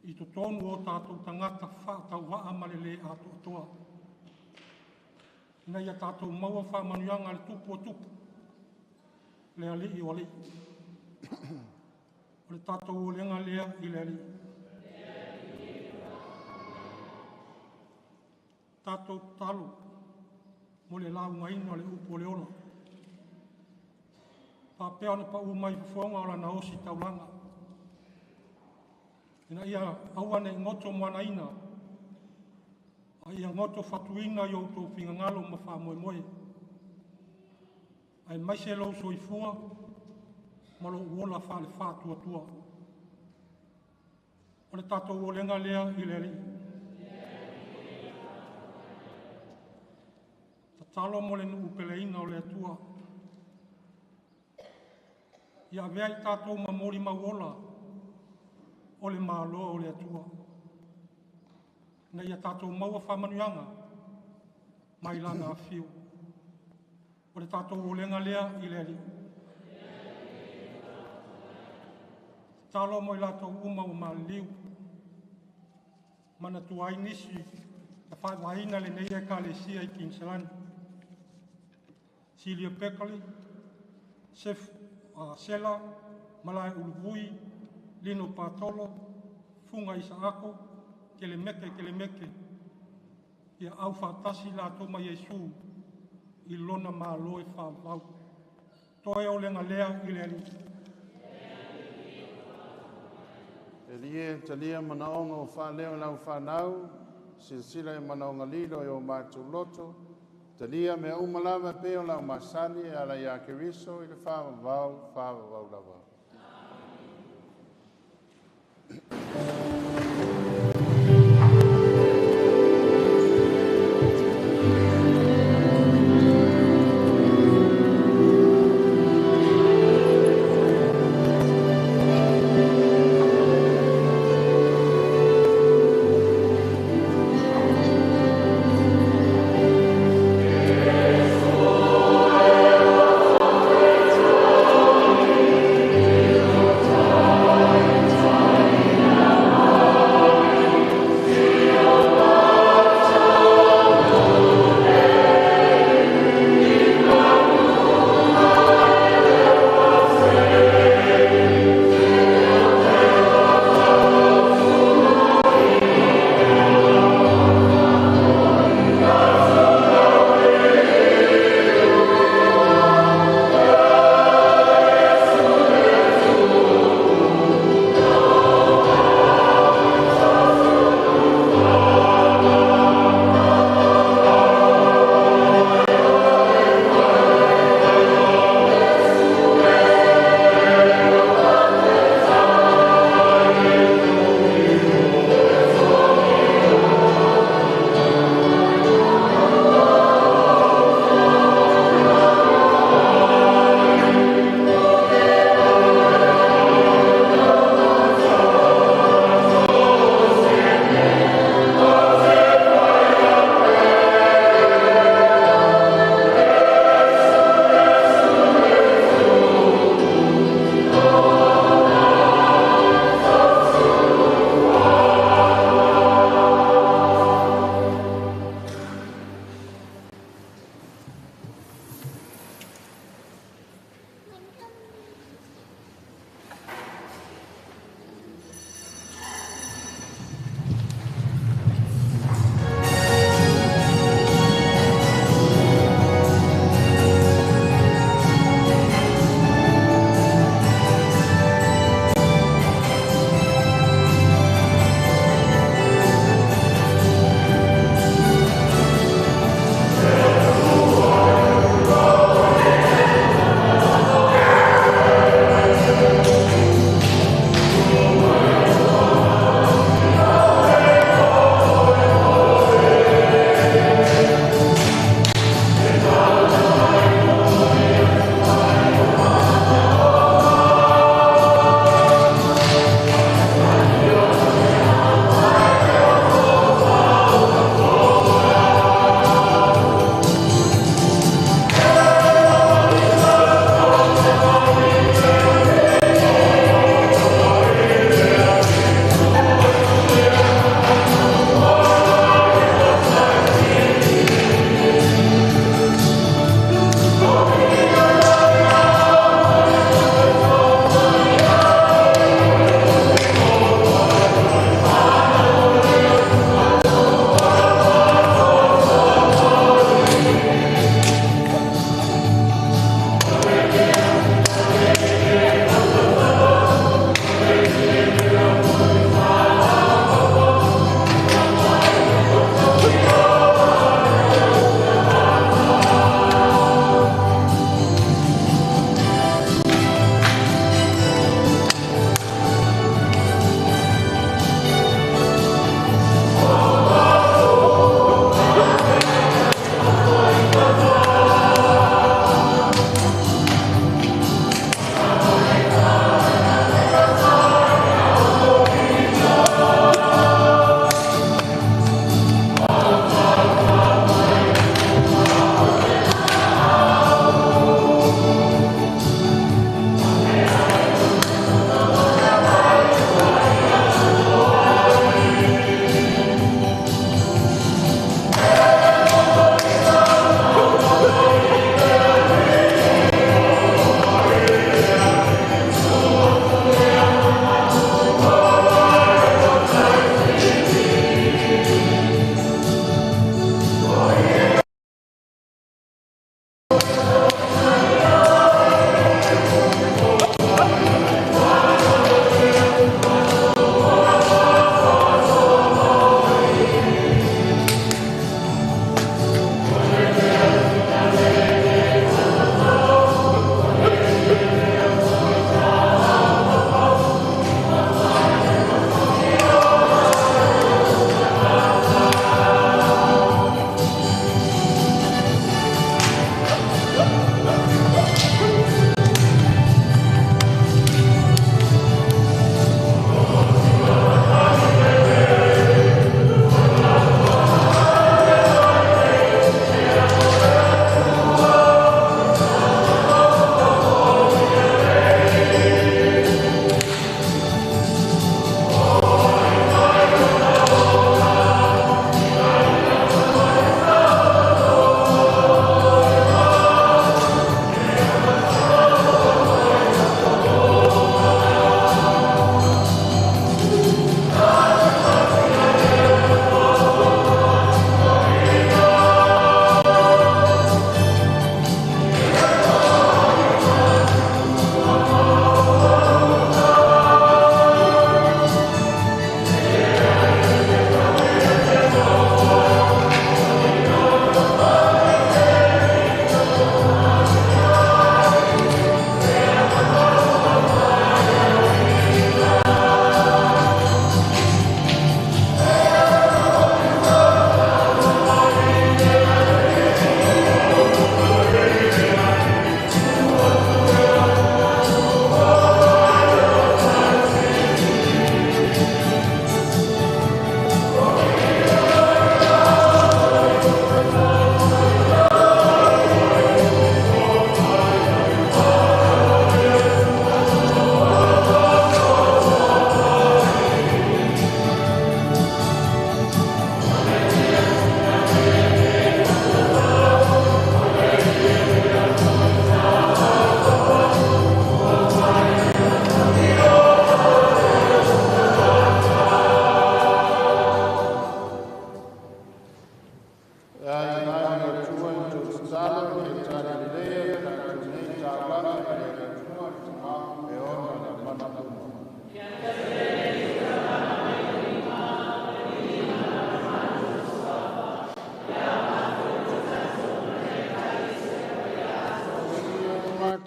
i totonu o tatou tagata faatauvaa ma le lē atoatoa, ina ia tatou maua faamanuiaga a le Tupu o Tupu, le Alii o Alii. O le tatou olega lea i le Alii. Tatou tatalo mo le laugaina o le upu o le ola, faapea ona pau mai fofoga o lana ositaulaga, ina ia aua ne i goto moanaina, a ia goto fatuina i o outou finagalo ma faamoemoe, aemaise lou soifua ma lou ola faale-faatuatua. O le tatou olega lea i le Alii. Tatalo mo le nuu peleina o le Atua, ia avea i tatou ma molimau ola o le Malo o le Atua, ina ia tatou maua faamanuiaga mai lana afio. O le tatou olega lea i le Alii. Tatalo mo i latou uma ua maliliu, manatua ai nisi na faavaina lenei Ekalesia i Kiniselani, Silia Pekali, Sef, Sela, Malae Uluvui, Lino Patolo, Fuga Isaako, Kelemeke Kelemeke, ia au faatasi latou ma Iesu i lona Malo e faavavau. Toe olega lea i le Alii. Alii e, talia manaoga o faaleo i lau fanau, silasila i manaoga lilo i o matou loto, talia mea uma lava e pei o lau masani e ala ia Keriso i le faavavau, faavavau lava. Amen.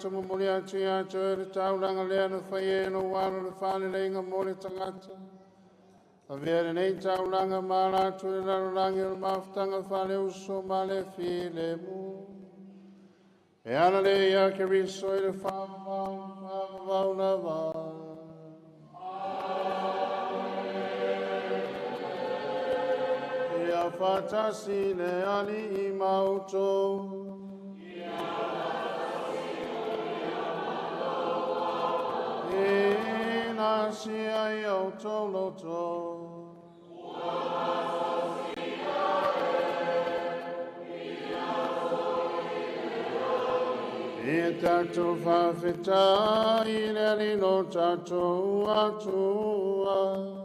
Momoli atu ia te oe le taulaga lea na faia e lou alo le faaleleiga mo le tagata. Avea lenei taulaga ma ala atu i le lalolagi o le mafutaga faaleuso ma le filemu. E ala lea ia Keriso i le faavavau, faavavau lava. Ia faatasi le Alii ma outou. Ina sia i outou loto. E tatou faafetai i le Alii lo tatou Atua.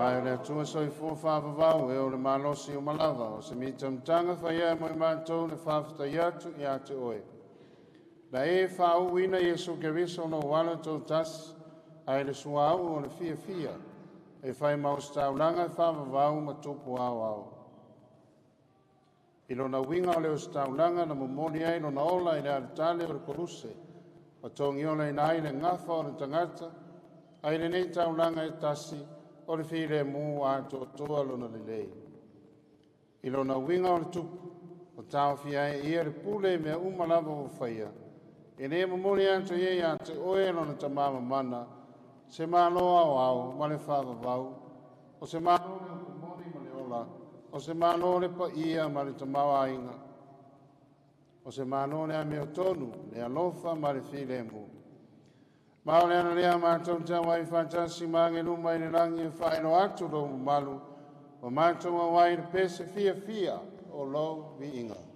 Mai o le Atua soifua faavavau e o le malosi o malava o se mitamitaga faia e mo i matou le faafetai atu ia te oe. Na e faauuina Iesu Keriso lou alo tautasi ai le suauu o le fiafia e fai ma ositaulaga e faavavau ma tupu aoao. I lona uiga o le ositaulaga na momoli ai lona ola i le aletale o le koluse, ma togiolaina ai le gafa o le tagata, ai lenei taulaga e tasi o le filemu atoatoa lona lelei. I lona uiga o le tupu, o taofia ai ia le pule i mea uma lava ua faia, e le momoli atu ia ia te oe lona tamamamana, se malo aoao ma le faavavau, o se malo le upumoli ma le ola, o se malo le paia ma le tamaoaiga, o se malo le amiotonu, le alofa ma le filemu. Ma o le ana lea mātou te auai faatasi ma ageluma i le lagi e faailoa atu lou mamalu, ma mātou auai le pese fiafia o lou viiga.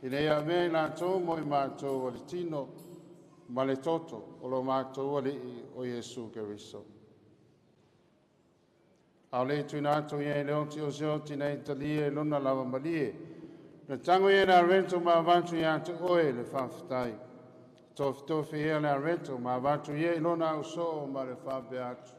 I le ia mea i latou mo i matou o le tino ma le toto o lo matou alii o Iesu Keriso. Ao le tuina atu ia i le oti o se oti nei talia i lona lava malie. Na tango ia le arento ma avatu ia te oe le faafetai. Tofitofi ia le arento ma avatu ia i lona ausoo ma le faapea atu.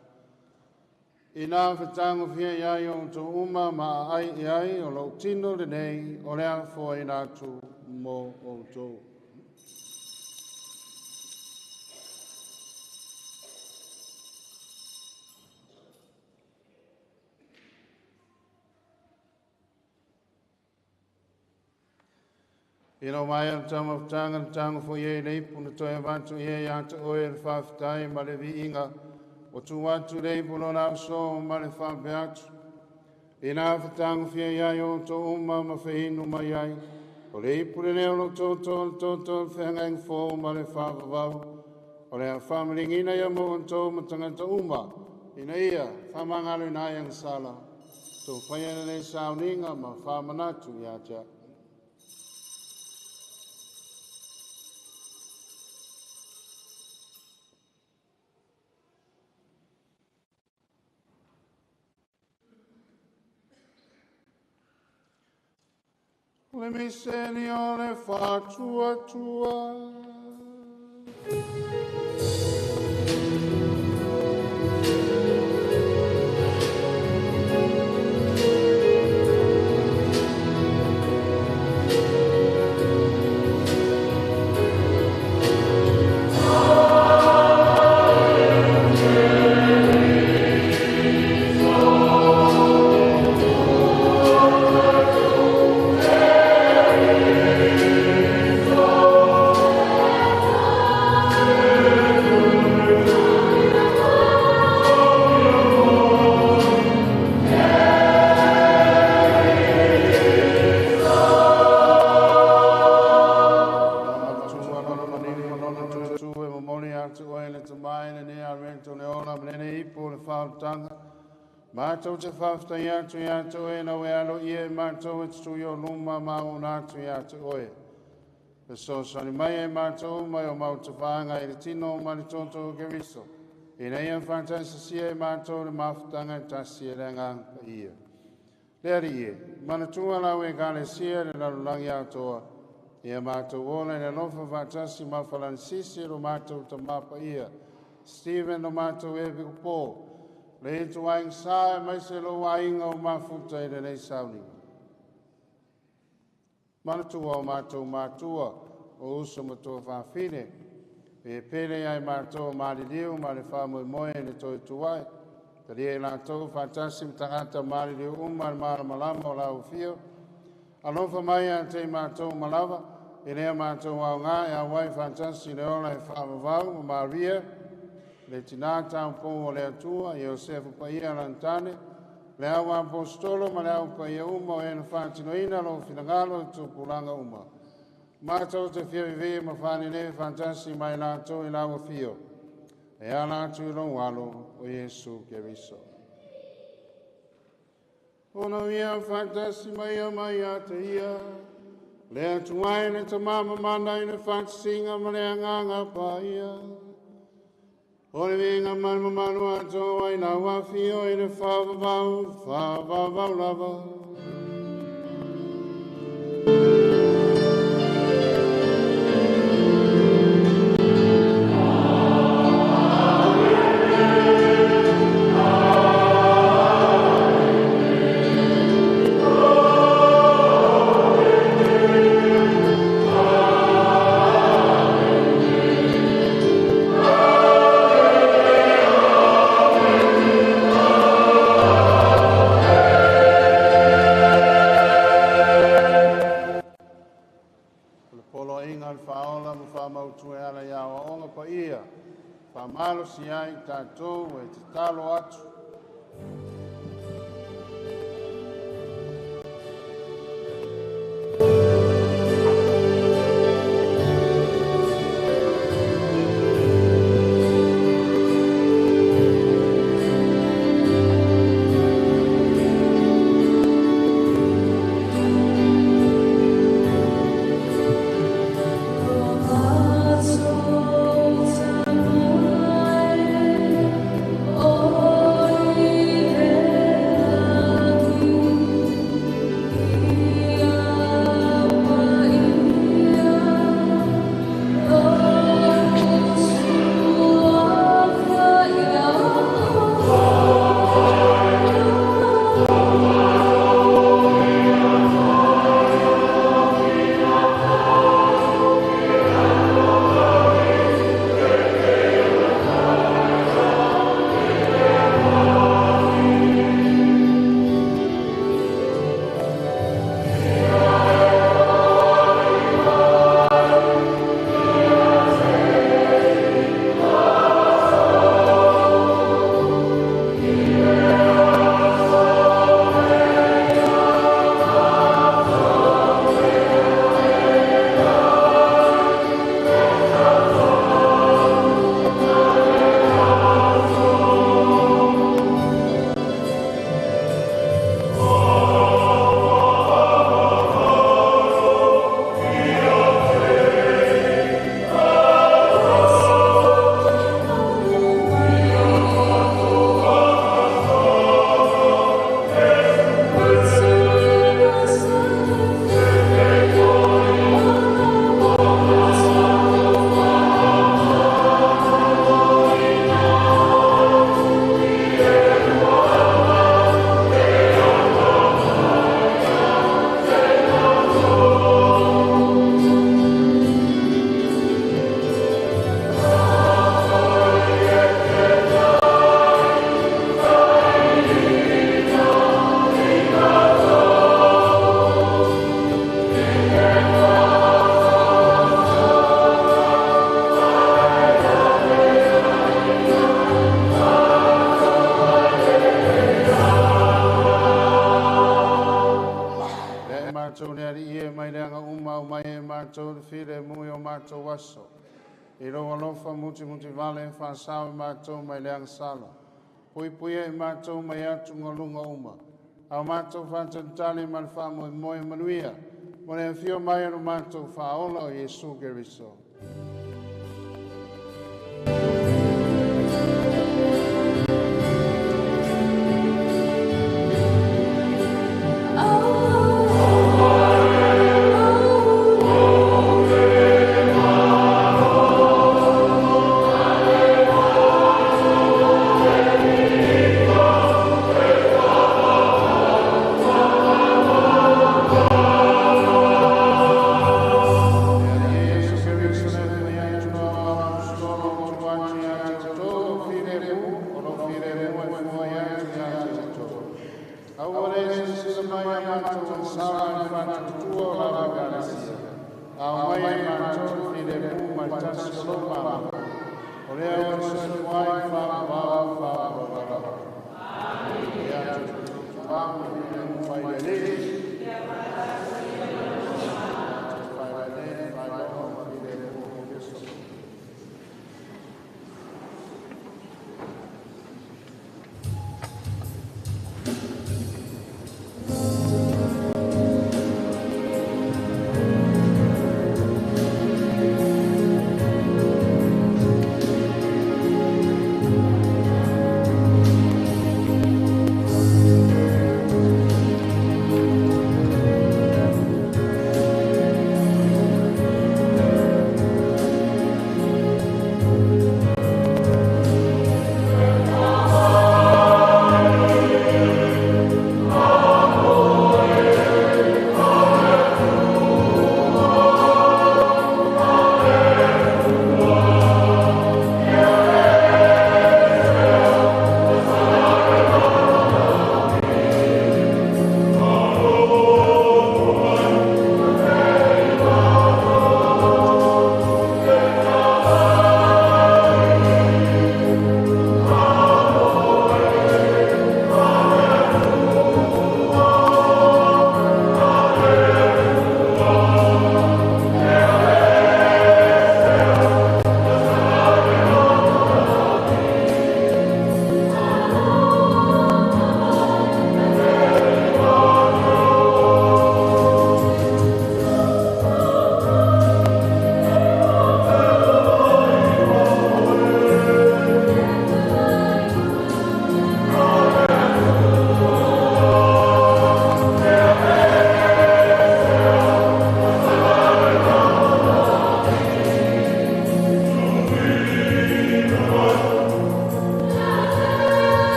Ina whatango fia ia i o tō uma ma ai i ai o lou tino lenei o le afoa ina atu mo outou. Ina o mai al taumafataga na tago foi ai le ipu na toe avatu i ai ia te oe le faafetai ma le viiga. O tu atu le ipu lona aso ma le faapea atu. Ina fatagofia ia i outou uma ma feinu mai ai. O le ipu lenei o lou toto le toto o le feagaiga fou ma le faavavau. O le a faamaligiina ia mo outou ma tagata uma. Ina ia faamagaloina ai agasala. Tou faia lenei sauniga ma faamanatu ia te au. Le miseri o le faatuatua. Mātou te whawhtai atu ia te oe na we alo ia e mātou e tutu o luma ma ona atu ia te oe. Le sosani mai e mātou mai o mau te whaanga i le tino ma le toto o Keriso. Ina ia whantasasia e mātou le mafutanga e tasi e le anganga ia. Le ari e, manatua lau e kalesia le lalulangi atoa. Ia mātou ola i le alofa whatasi ma whalansisi ro mātou tamapa ia. Stephen o mātou e pikupo. Le itu aing sa e mai se lo ainga o mafuta i lenei sauniga. Manatua o mātou mātua o uso matua whawhine. E pele ai mātou mariliu ma le whamoemoe le toi tuai. Taria i lātou whatasi mtangata mariliu uma le maramalama o lau fio. Alofa mai a te mātou malawa. E lea mātou au ngā e awai whatasi le ola e whaamavau ma Maria. Le tina taupō o le Atua, Iosefu paia lantane, le au apostolo ma le au paia uma o ena whātinoina lo finagalo i tupulaga uma. Mātou te whiawhiwi ma whanene whantasi mai lātou i lau whio. E ala atu i lou alo o Iesu Keriso. Ona ia whantasi mai a mai a te ia, le atua e le tamama mana i le whantasinga ma le anganga paia. O le vinga manu manu atoa i lau afio i le whaavavau, whaavavau lava. Tātou e te talo atu. Oh, filemu i o matou aso. I lou alofa mutimutivale faasao i matou mai le agasala. Puipuia i matou mai atugaluga uma. A o matou faatalitali ma le faamoemoe manuia mo le afio mai o lo matou Faaola o Iesu Keriso.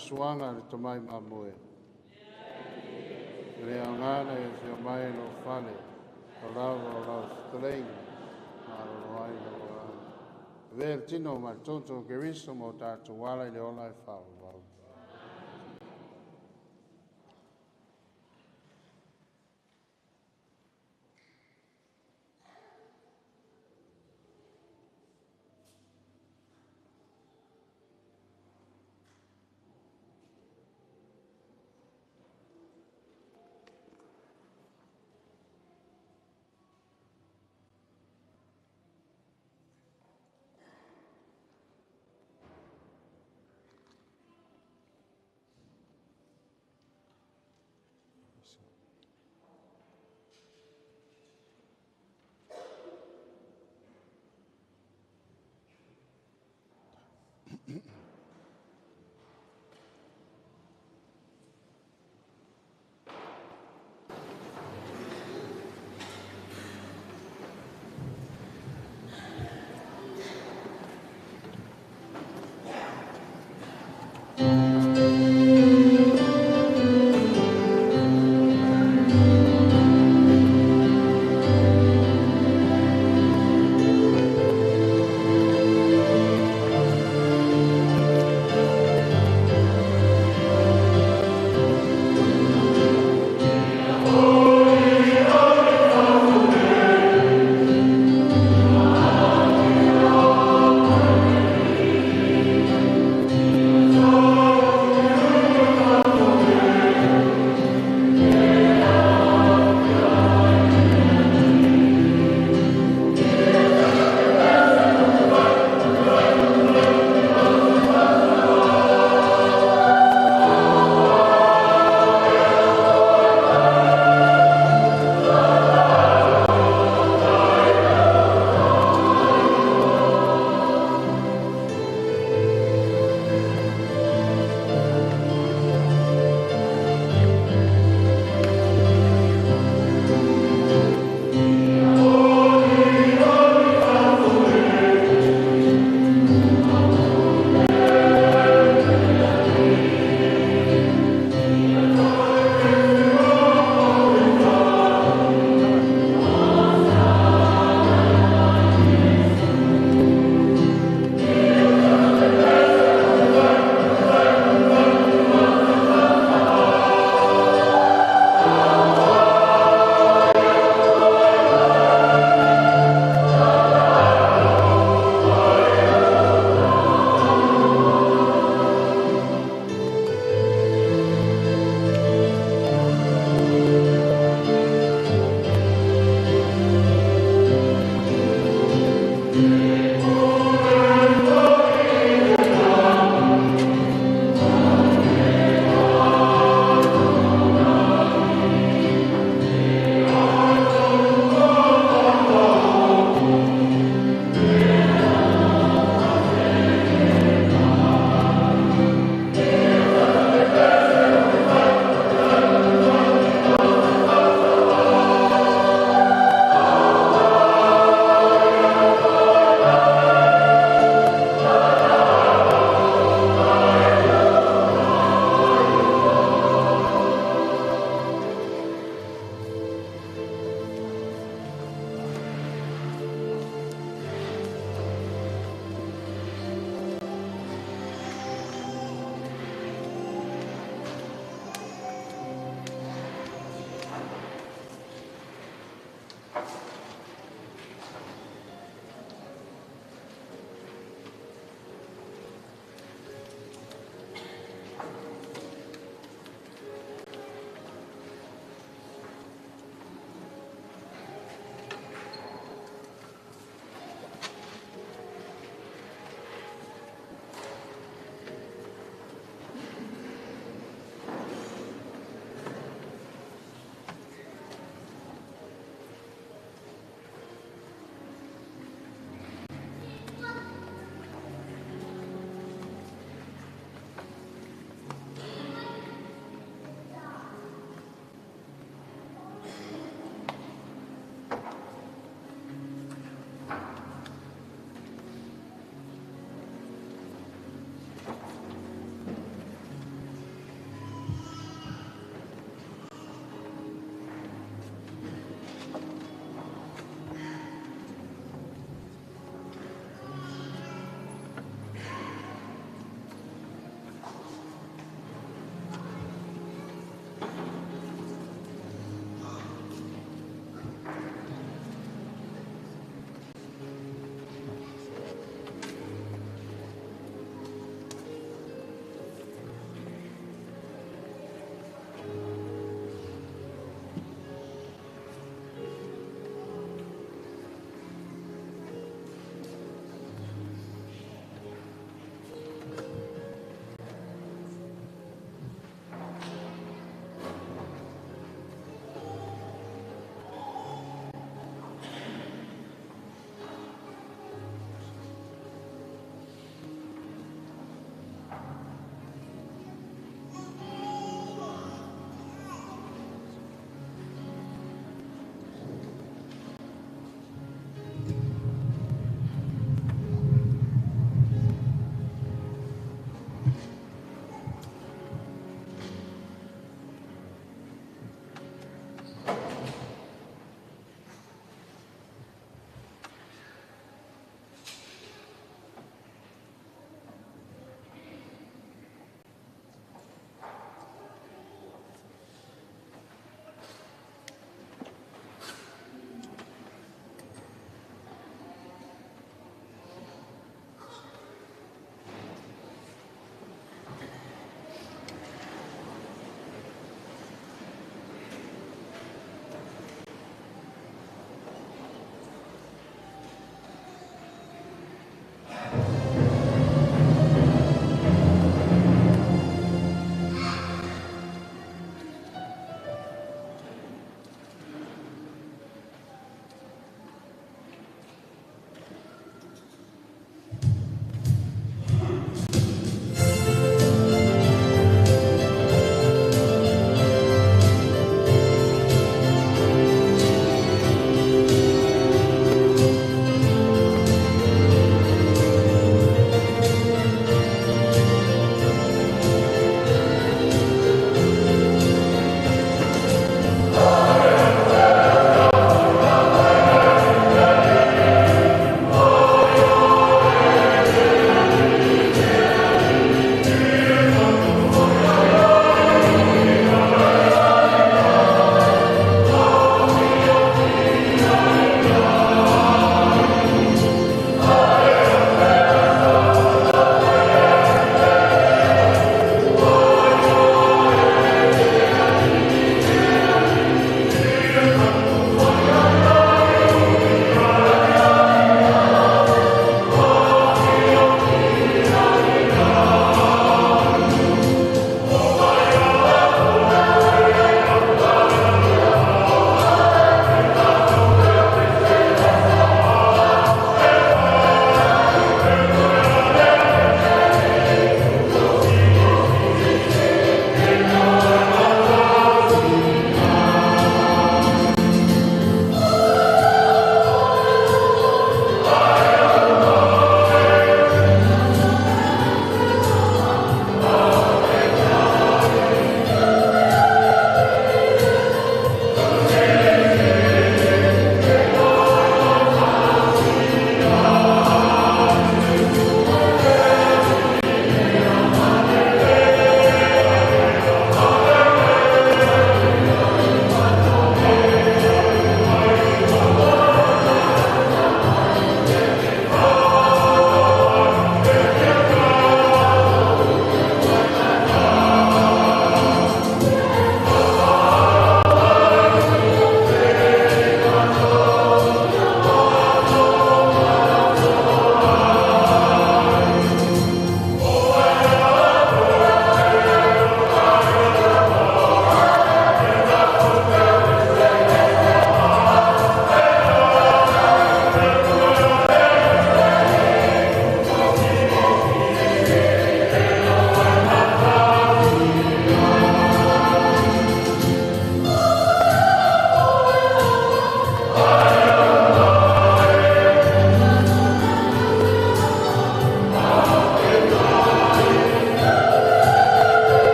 Suaga le tomai mamoe. Le aoga e fia mai lo fale, o lava o lau fetalaiga, malolo ai lau agaga. Avea le tino ma le toto o Keriso mo tatou ala i le ola e faavavau.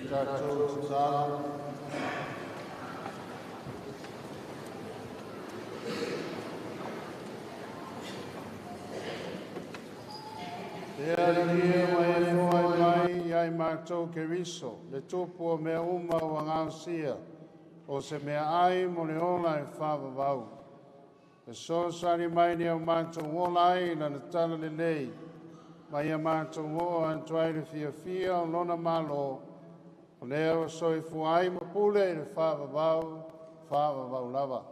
Tatou tatalo. E Alii ua e foai mai ia i matou Keriso, le tupu o mea uma ua gaosia, o se meaai mo le ola e faavavau. E fesoasoani mai ina ia matou ola ai i lana talalelei, ma ia matou oo atu ai le fiafia o lona Malo, o lea ua soifua ai ma pule i le faavavau, faavavau lava.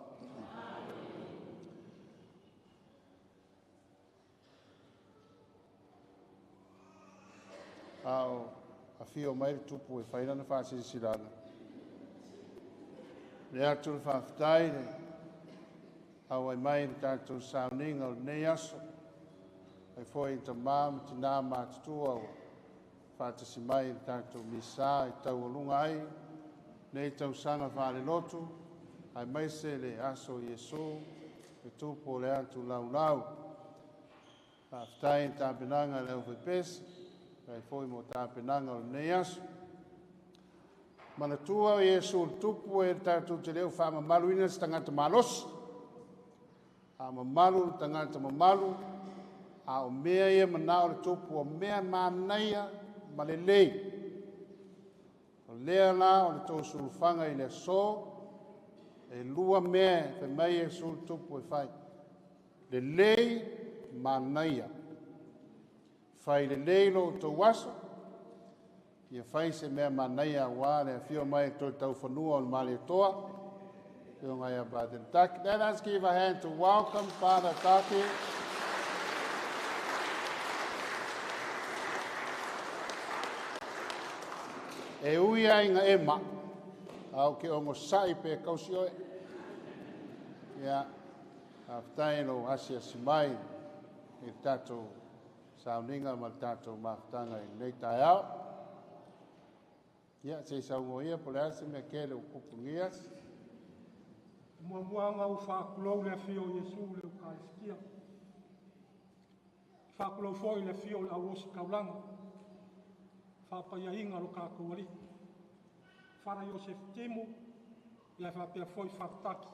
A o afio mai le tupu e fai lana faasilasilaga. Le atu le faafetai le auai mai le tatou sauniga o lenei aso. Ai foi i tamā ma tinā matutua ua faatasi mai le tatou misa i taualuga ai nei tausaga faalelotu, aemaise le aso o Iesu, le tupu o le atu laulau. Faafetai i le tapenaga a le aufaipese, ai foi mo tapenaga o lenei aso. Manatua o Iesu le tupu e tatou te leo faamamaluina se tagata malosi. A mamalu le tagata mamalu, a o mea ia manao le tupu o mea manaia ma lelei. O lea la o le tou sulufaga i le aso, e lua mea e fai mai Iesu le tupu e fai. Lelei, manaia. Fai lelei lo outou aso, ia fai se mea manaia aua le afio mai toe taufanua o le Malietoa. Let us give a hand to welcome Father Taki. E ui ai nga e ma, au ke ongo sai pe kausi oe. Ia, faafetai lou asiasi mai i le tatou sauniga ma le tatou mafutaga i lenei taeao. Ia, se i saunoa ia po o le a se mea kele ua tupu i lenei aso. Muamuaga ua faakulou le afio o Iesu le Eukalistia. Faakulou foi le afio o le au ositaulaga, faapaiaiga o lo tatou Alii. Fara Iosef Timu, ia faapea foi Farataki.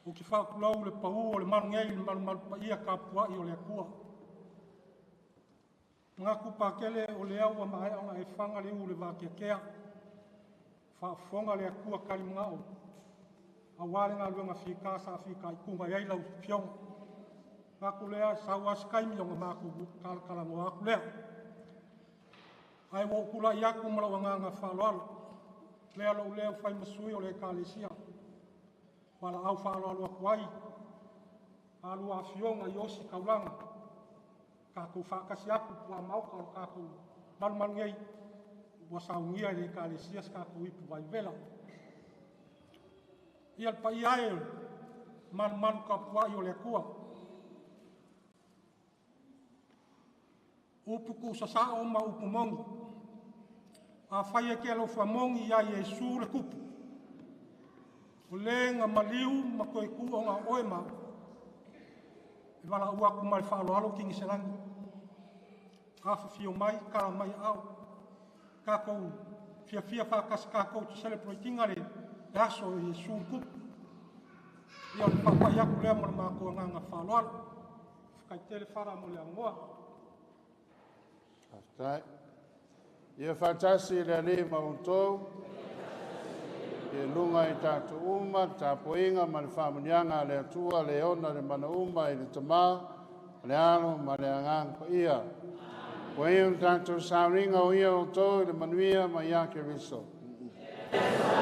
Ou te faakulou le pau o le malu nei, le malumalu paia tapuai o le Atua. Manatu Patele o lea ua maea ona e faga le ulu le vateatea. Faafofoga le Atua talimanao, aua le galuega fita sa fitaituga i ai lau Afioga. Manatu lea sau lava se taimi ona matou talatalanoa atu lea. Ae ua ou tulai atu ma lou agaga faaaloalo, lea lou leo fai ma sui o le Ekalesia. Valaau faaaloalo atu ai, alua afioga i ositaulaga, tatou faatasi atu tua maota o le tatou malumalu nei, ua saunia e le Ekalesia se tatou ipu vaivela. Ia le paia e malumalu tapuai o le Atua. Upu tuusasao ma upu moni. Afai e te alofa moni ia Iesu le tupu, o le na maliu ma toe tu ona oe ma, e valaau atu ma le faaaloalo Kiniselani. Afifio mai, tala mai au. Tatou fiafia faatasi tatou te celebrate-ina le aso o Iesu le tupu. Ia o le faapai atu lea mo le matou agaga faaaloalo. Faafetai tele Fara mo le avanoa. Faafetai. Ia faatasi le Alii ma outou, ia luga i tatou uma, le tapuaiga ma le faamanuiaga a le Atua, le ona le mana uma i le Tamā, le Alo ma le Agaga Paia. Ua iu le tatou sauniga o ia outou i le manuia ma ia Keriso. Amen.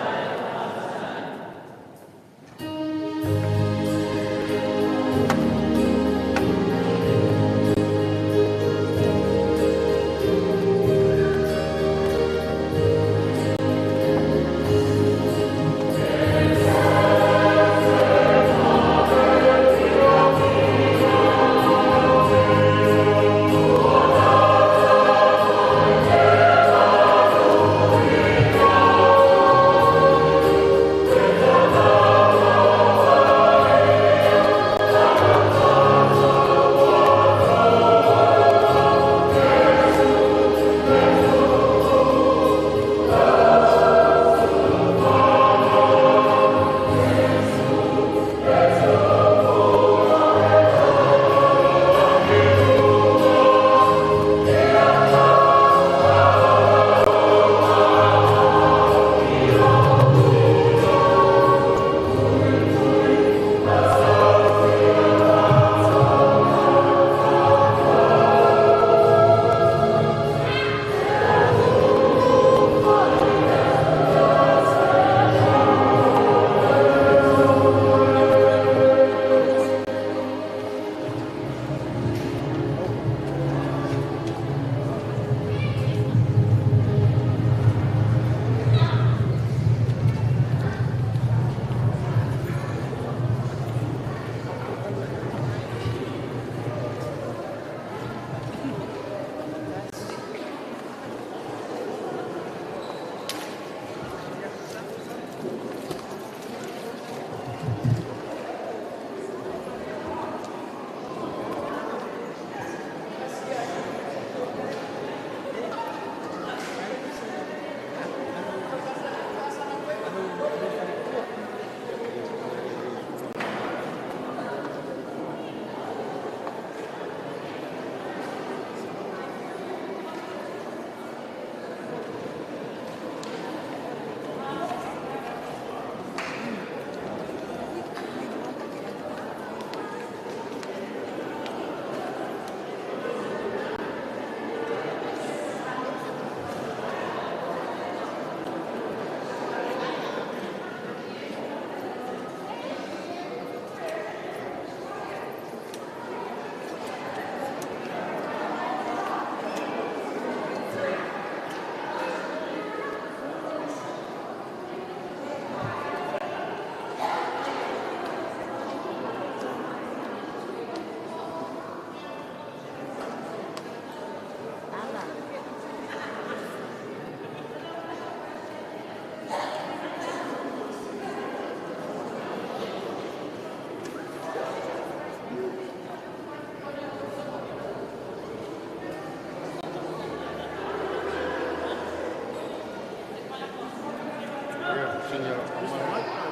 Sini o